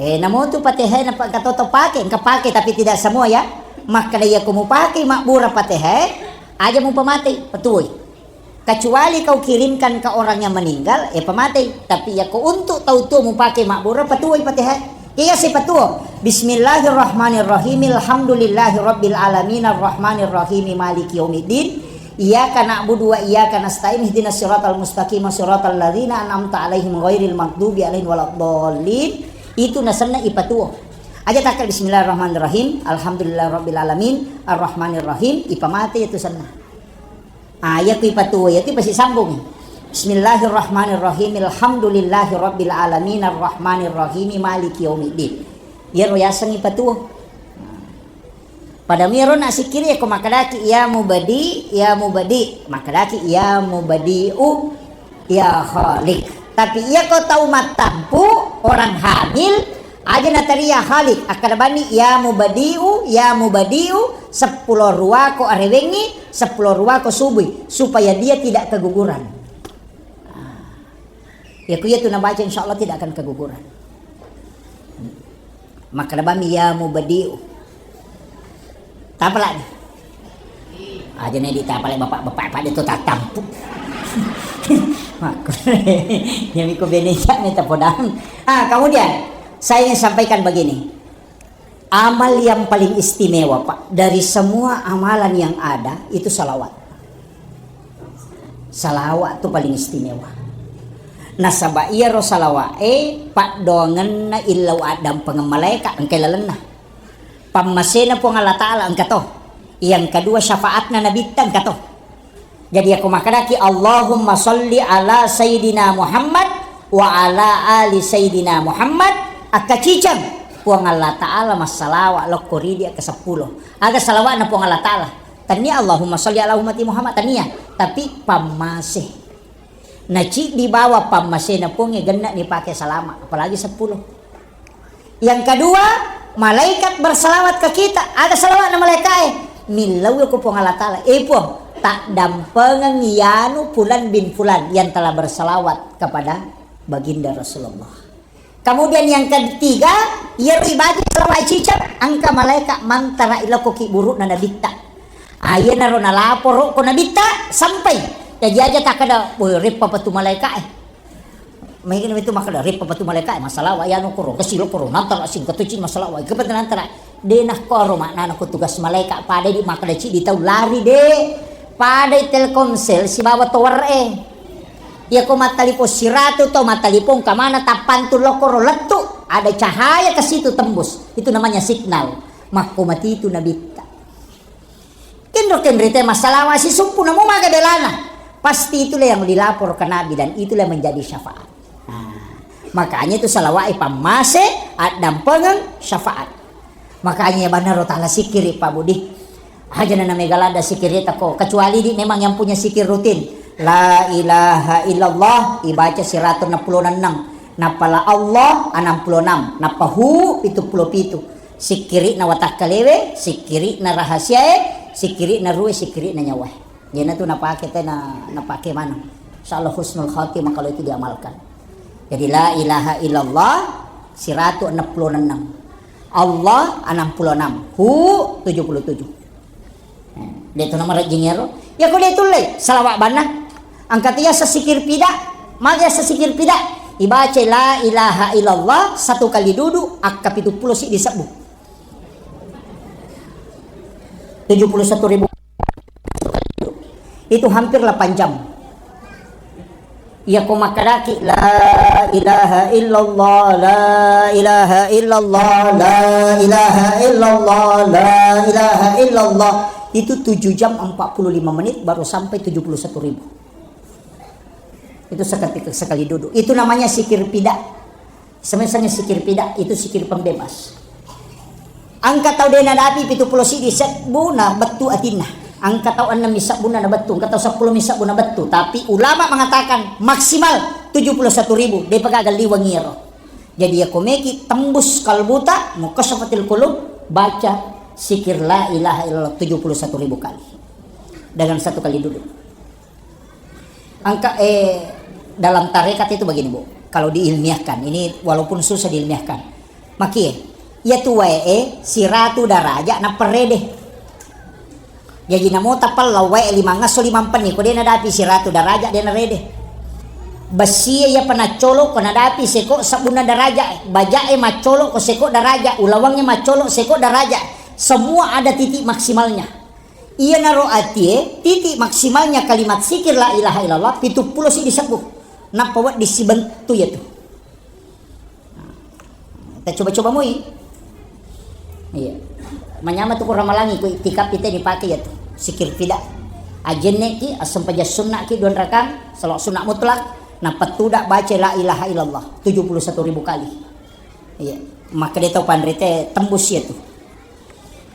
Eh, namo tu Fatihah na pa-, engka toto pake, engka pake tapi tidak semua ya. Makkada ya ko mupake mabbura Fatihah, aja mupamate, patuoi. Kecuali kau kirimkan ke orang yang meninggal, eh, pamatei. Tapi ya ko untuk tau tuo mupake mabbura, patuoi Fatihah. Iya si patuo. Bismillahirrahmanirrahim. Alhamdulillahirabbil alamin arrahmanirrahim maliki yaumiddin. Iyyaka na'budu wa iyyaka nasta'in ihdinas siratal mustaqim siratal ladzina an'amta alaihim ghairil maghdubi alaihim waladdallin. Itu nasenna ipatuo. Aja takka bismillahirrahmanirrahim. Alhamdulillahirabbil alamin arrahmanirrahim. Ipamate itu senna. Ah, iya ku ipatuo, iya tu ipasisambung. Bismillahirrahmanirrahim. Alhamdulillahirabbil alamin arrahmanirrahim maliki yaumiddin. Iyaro yasengngi patuo. Pada miro na sikkiri ko makkadaki ya mubadi, ya mubadi, makkadaki ya mubadi'u, ya khaliq. Tapi iya ko tau mattampu, orang hamil, aja nateri ya khaliq, akkada bani ya mubadi'u, ya mubadi'u, seppulo ruako arewengngi, seppulo ruako subui, supaya dia tidak keguguran. Ah. Ya ku iya tu nabaca insyaallah tidak akan keguguran. Makkada bani ya mubadi'u. Tapalai. Aja ne ditapalai bapak-bapak pada tu tatampu. Makku. Ya miko bene sa ne tapodang. Ah, kemudian saya ingin sampaikan begini. Amal yang paling istimewa, Pak, dari semua amalan yang ada itu salawat. Salawat tu paling istimewa. Nasaba iyaro salawat e paddoangenna illau addampengeng malaeka engkai lalenna. Pammasena Puang Allah Ta'ala engka to. Yang kedua syafaatna Nabitta engka to. Jadi, yako makkedaki, "Allahumma sholli ala Sayyidina Muhammad wa ala ali Sayyidina Muhammad," akkaciceng Puang Allah Ta'ala massalawa lokko ridi akkaseppulo. Aga salawa'na Puang Allah Ta'ala? Tania Allahumma sholli ala ummati Muhammad, tania, tapi pammase. Naciddi bawa pammasena Puangnge, genna nipake salama, apalagi seppulo. Yang kedua, malaikat bersalawat ke kita. Ada salawatna malaikae. Millau ko Puang Allah Ta'ala. Eh Puang, taddampengengngi anu Fulan bin Fulan yang telah bersalawat kepada baginda Rasulullah. Kemudian yang ketiga, iyaro ibaca salawat cicak, engka malaikat mantara iloko ki burukna nabitta. Ayenaro nalaporo ko nabitta, sampai. Jaji aja takkeda, "Woi, reppa patu malaikae." Maigana itu makkeda, "Reppa patu malaikae, massalawa iyanu koro, kesilo koro, nantara singkatuci massalawa, ikepet nantara." De nakkoro maknana ko tugas malaika, pada di makkeda cidi tau lari de. Pada Telkomsel sibawa tower e. Iya ko mattalipong siratu to mattalipong kamana tappantu lokoro lettu, ada cahaya ke situ tembus. Itu namanya signal. Makko mati itu nabitta. Kenro-kenro te massalawa sisumpu namo maga belana. Pasti itulah yang dilapor ke Nabi dan itulah yang menjadi syafaat. Nah, makanya itu salawat pammase, addampengeng, syafaat. Makanya banaro tala sikiri Pak Budi. Aja na mega lada sikiri tako. Kecuali di memang yang punya sikir rutin. La ilaha illallah ibaca siratu enam puluh enam. Napala Allah enam puluh enam. Napahu pitu puluh pitu. Sikiri'na watakkalewe, sikiri'na rahasiae, sikiri'na ruwe, sikiri'na nyawae. Iyanatu napake tena, napake maneng. Insyaallah husnul khatimah kalau itu diamalkan. Jadi la ilaha illallah siratu enam puluh enam. Allah enam puluh enam. Hu tujuh puluh tujuh. Eh, de' tu namarejjing ero. Ya ko de' tulle, salawat banna. Angka tiasa sikir pida, magi asa sikir pida. Ibaca la ilaha illallah satu kali dudu, akka pitu puluh siddi sebbu. Tujuh puluh satu ribu. Itu hampir delapan jam. Iya ko makkadaki la ilaha illallah, la ilaha illallah, la ilaha illallah, la ilaha illallah. Itu tujuh jam empat puluh lima menit baru sampai tujuh puluh satu ribu. Itu seketika sekali duduk. Itu namanya sikir pida. Semisal sikir pida, itu sikir pembebas. Angka tau de' nadapi pitu puluh siddi sebbu na bettu atinna. Angka tau enam mi sebbu na bettu, angka tau seppulo mi sebbu na bettu. Tapi ulama mengatakan maksimal tujuh puluh satu ribu, de' pagaga liweng iyaro. Jadi ya komeki tembus kalbuta, mukasyafatil qulub, baca sikir la ilaha illallah tujuh puluh satu ribu kali. Dengan satu kali duduk. Angka, eh, dalam tarekat itu begini, Bu. Kalau diilmiahkan, ini walaupun susah diilmiahkan. Makie, iya tu wae, eh, siratu daraja na perede. Jadi namo tapallau wae lima ngasso lima penni, ko de' nadapi siratu daraja de' narede. Bessi iya panaccolo ko nadapi seko sabbunna daraja, baja e maccolo ko seko daraja, ulawang e maccolo seko daraja. Semua ada titik maksimalnya. Iyanaro atie, titik maksimalnya kalimat zikir la ilaha illallah, pitu puluh siddi sebbu. Nappa wedding sibentu iyatu. Nah, kita coba-coba moi. Iya. Manyameng tu ko Ramalangi, ko itikaf kita dipakai iyatu. Zikir pida. Ajenne ki, assempajang sunna ki, dua rakang, salawat sunna mutlak, nappa tuda baca la ilaha illallah, tujuh puluh satu ribu kali. Iya. Makkeda tau panrite tembus iyatu.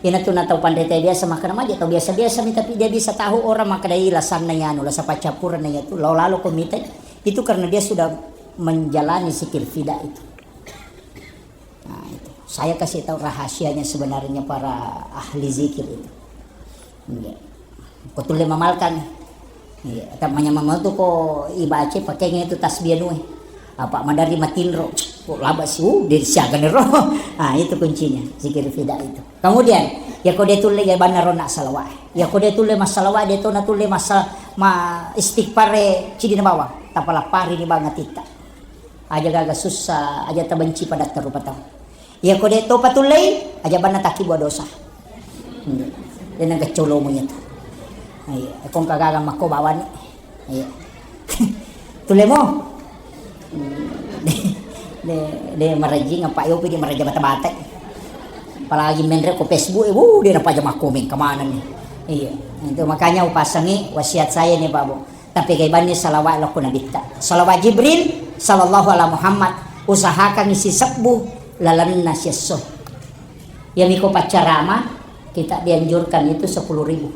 Iyanatu na tau panrita biasa makkeda maja tau biasa-biasa mi, tapi dia bisa tahu orang makkeda, "Ih, lasanna iyanu, lasa paccappurenna iyatu, lao lalo ko mitai." Itu karena dia sudah menjalani zikir fida itu. Nah, itu. Saya kasih tahu rahasianya sebenarnya para ahli zikir itu. Iya. Ko tulle mamalkan. Iya, ta manyameng tu ko ibaca pakai itu tasbih anu e. Apa madari matinro. Ko laba si, uh, de' siaga nero. Ah, itu kuncinya, zikir fida itu. Kemudian, ya ko de' tulle ya banna rona salawat. Ya ko de' tulle massalawa, de' to na tulle massa-, ma istighfar e cidi na bawang. Tapalapari ni bang atitta. Aja gaga susah, aja tabenci pada rupa tau. Iya ko de' topa tullei, aja banna takkibua dosa. Hmm. De' nengka colomu iyatu. Iya, ko engka gaga makko bawani. Iya. Tullemo. Hmm. De', de', de' marejjing apa yopi de' maraja bata-bata. Apalagi menre ko Facebook, eh, wuh, de' napaja makko meng kemana nih. Iya. Itu makanya upasangi wasiat saya nih, Pak Bu. Tapi gaibanni salawat lokko nabitta. Salawat Jibril, sallallahu ala Muhammad. Usahakan isi sebbu lalenna siesso. Yami ko paccarama, kita dianjurkan itu sepuluh ribu.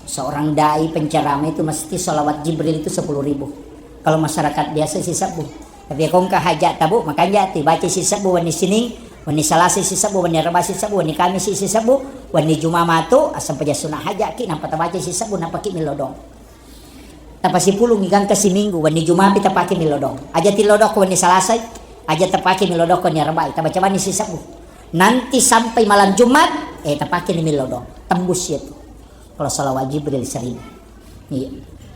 Seorang dai penceramah itu mesti salawat Jibril itu sepuluh ribu. Kalau masyarakat biasa sisebbu. Tapi ko engka hajat tabu, makanja tu baca sisebbu wenni Sining, wenni Salasa sisebbu, wenni Reba sisebbu, wenni Kamis sisebbu, wenni Juma matu, asam peja sunat hajat ki, nampa tabaca sisebbu, nampa ki milodong. Tapasipulung igangka siminggu, wenni Juma pi tapake milodong. Aja tilodong ko wenni Salasai, aja tapake milodong ko wenni Rebai, tabaca bani sisebbu. Nanti sampai malam Jumat, eh, tapake ni milodong. Tembus ya tu. Kalau salawat Jibril seribu. Iya.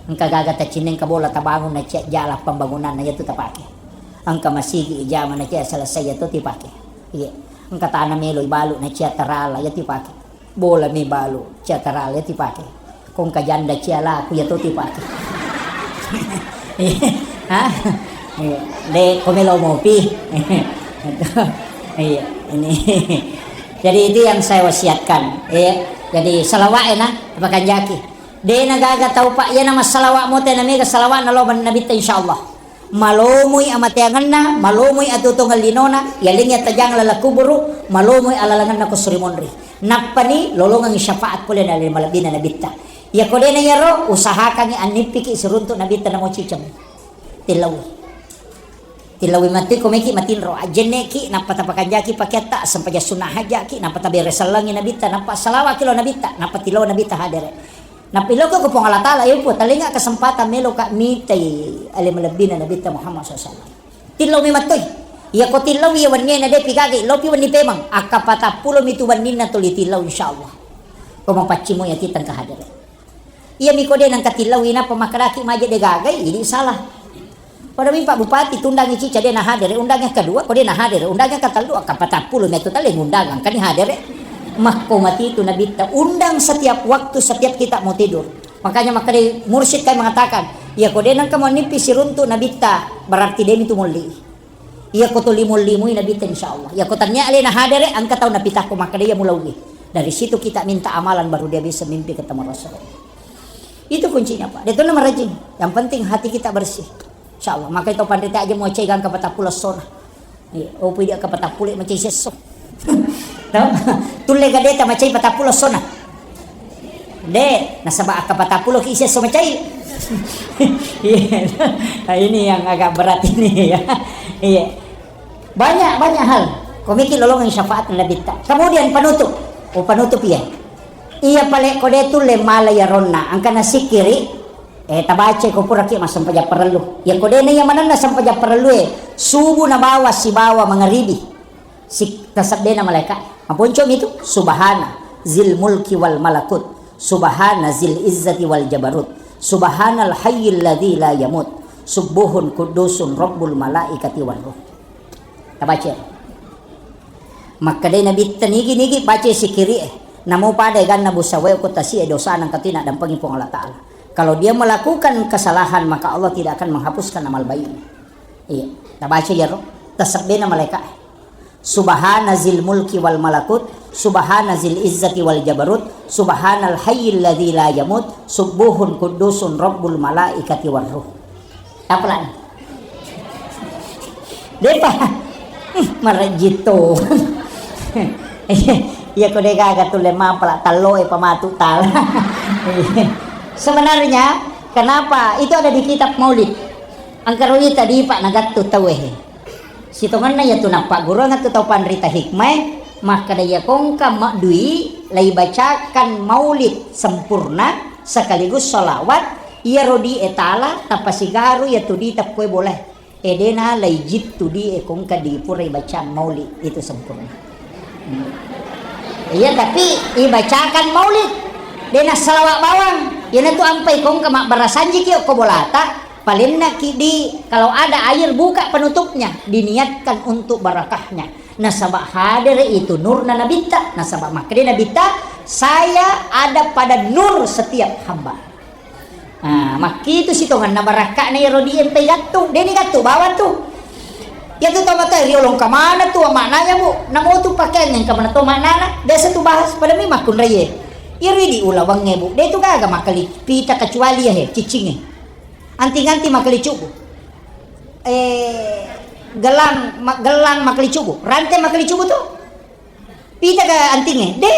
Engka gaga tacinna, engka bola tabangun na cia jala pembangunan na yatu tapake. Engka masigi ijama na cia selesai yatu tipake. Iya. Engka tanah melo ibalu na cia terala yatu tipake. Bola mi balu cia terala yatu tipake. Ko engka janda cia laku yatu tipake. Iya. Hah? Iya. De ko melo mopi. Iya, ini. Jadi itu yang saya wasiatkan. Iya. Jadi salawat enak apa kanjaki. De na gaga tau, Pak, iyana massalawa mote na mega salawa'na lao man Nabitta, insyaallah. Malomoi amateangenna, malomoi atuo-tuongeng linona, yalengngi attajang laleng kuburu, malomoi alalangenna ko suri monri. Nappani lolongengngi syafaat pole na ale malebbina Nabitta. Iyako de na iyaro, usahakangngi annippiki siruntu Nabitta namo ciceng. Tillaui. Tillaui mattui ko meki matinro, ajjenneki, nappa tapakanjaki pakeatta, sempajang sunna hajjaki, nappa tabere sellengi Nabitta, nappa salawaki lao Nabitta, nappa tilau Nabitta hadere. Nappa iloko ko Puang Allah Taala, "Eh, Puang, talenga kesempatan meloka mitai ale malebbina Nabitta Muhammad sallallahu alaihi wasallam." Tillaumi mattui. Iyako tillaui iya wenniena depi gagai, lopi wenni pemang, akka patappulo mitu wenninna tuli tillau, insyaallah. Ko mapaccimmu yaki tengka hadere. Iyami ko de nengka tillaui nappa makkedaki maje de gagai, idi salah. Pada mi Pak Bupati tundangi cica de na hadere, undangi kedua ko de na hadere, undangi ketellu, akka patappulo metu tale ngundang, engkani hadere. Makko matitu Nabitta, undang setiap waktu, setiap kita mau tidur. Makanya makkeda mursyid kai mengatakan, iya ko de nengka manippi siruntu Nabitta, berarti demi tu molli. Iyako tuli mollimui Nabitta, insyaallah. Iyako tania alena hadere, engka tau napitakko makkeda iya mulauwi. Dari situ kita minta amalan, baru dia bisa mimpi ketemu Rasulullah. Itu kuncinya, Pak. Dia tuh marajin. Yang penting hati kita bersih. Insyaallah. Maka itu pandita aja mau cai gangka patappulo sona. Iya, opo dia ke patappulo macai sesso. Tau? Tulle gadeta macai patappulo sona. De, nasaba akka patappulo ki isi esso macai. Iya. Nah, ini yang agak berat ini ya. Iya. Banyak, banyak hal. Komiki lolongan syafaat Nabitta. Kemudian penutup. Oh, penutup iya. Iya pale ko de tulle mala ya ronna. Angkana sikiri. Eh, tabaca ko pura ki massempajang parellu. Ya ko de na iya manenna sempajang parellu e. Subuh na bawa sibawa mangaribi. Sik-, tasebbena malaika. Maponcomi tu, "Subhana zil mulki wal malakut, subhana zil izzati wal jabarut, subhanal hayyil ladzi la yamut, subbuhun quddusun rabbul malaikati war ruh." Tabaca. Makkedai Nabitta, "Nigi-nigi baca sikiri e. Namo pada eganna busa wae ko tasi e dosana engka tu nadampengi Puang Allah Taala. Kalau dia melakukan kesalahan, maka Allah tidak akan menghapuskan amal baiknya." Iya, tabaca iyaro, tasebbena malaika. Subhana zil mulki wal malakut, subhana zil izzati wal jabarut, subhanal hayyil ladzi la yamut, subbuhun quddusun rabbul malaikati war ruh. Apa lagi? Depa. Marejito. Iya ko de gaga tulle mapala tallo e pamatu tal. Sebenarnya kenapa itu ada di kitab Maulid? Engka roi tadi, Pak, nagattu tauwe he. Sitongenna iyatu nappagguruang tu tau panrita hikmae, makkeda, "Iya kongka maddui laibacakan maulid sempurna sekaligus sholawat, iyaro di e tala tapasigaru iyatu di tekkue bolae." Edena laijittu di e kongka di pura ibacang maulid itu sempurna. Iya, tapi ibacakan maulid. Dena salawat bawang. Iyanatu ampai kongka mabbarasanjiki okko bolata. Palennaki di, kalau ada air, buka penutupnya, diniatkan untuk barakahnya. Nasaba hadere itu nurna Nabitta. Nasaba makkeda Nabitta, "Saya ada pada nur setiap hamba." Ah, makkitu sitongenna barakka'na iyaro di empai gattung, deni gattung bawang tu. Iyatu tomatoa riolong kamana tu maknanya, Bu? Namo tu pakeang engka mana to maknana? Biasa tu bahas pada mi makkunraie. Iyaro di ulawengnge, Bu. De tu gaga makkali pita kecuali ya he, ciccingnge. Anting-anting makkali cubu. Eh, gelang, ma-, gelang makkali cubu. Rante makkali cubu tu. Pita ke antingnge? De.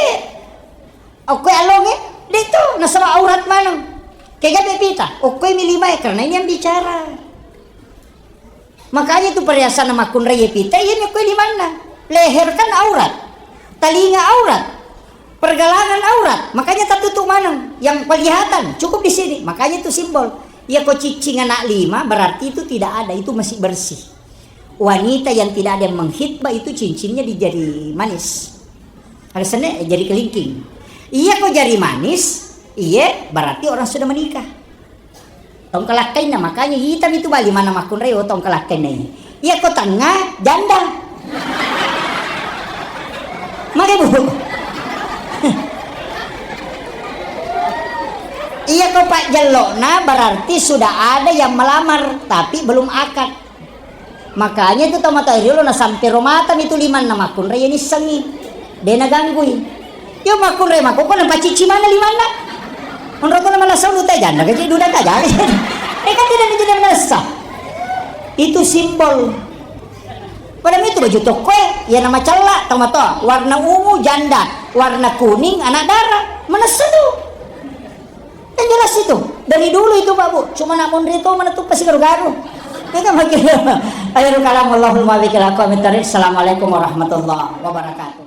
Okko allongnge? Itu nasaba aurat maneng. Kega pita, okkoi mi limae karena ini yang bicara. Makanya itu perhiasan makkunrai pita, iya mi okkoi limanna. Leher kan aurat, talinga aurat, pergelangan aurat, makanya tertutup maneng. Yang kelihatan cukup di sini, makanya itu simbol. Iya ko ciccing anak lima, berarti itu tidak ada, itu masih bersih. Wanita yang tidak ada yang menghitbah itu cincinnya di jari manis. Ada sene, eh, jari kelingking. Iya ko jari manis, iya berarti orang sudah menikah. Tongkelakkainna, makanya hitam itu bali mana makkunrai, oh, tongkelakkainna ini. Iya ko tengah, janda. Maka bu. Iya ko pak jellokna berarti sudah ada yang melamar tapi belum akad. Makanya itu tomatoa riolo na sampe ro matami tu limanna makkunrai ya nissengi. De naganggui. Yo makkunrai makko ko napacicci mana limanna. Onro to na malasa ulu te janda gaji duda ka jali. Eh kan tidak menjadi malasa. Itu simbol. Pada itu baju toko ya nama cella tomatoa warna ungu janda, warna kuning anak darah. Manessa tu. Yang jelas itu, dari dulu itu Pak Bu, cuma nak monri itu mana tuh pasti garu-garu. Itu makin akhirul kalam wallahul muwaffiq ila aqwamit thariq. Assalamualaikum warahmatullahi wabarakatuh.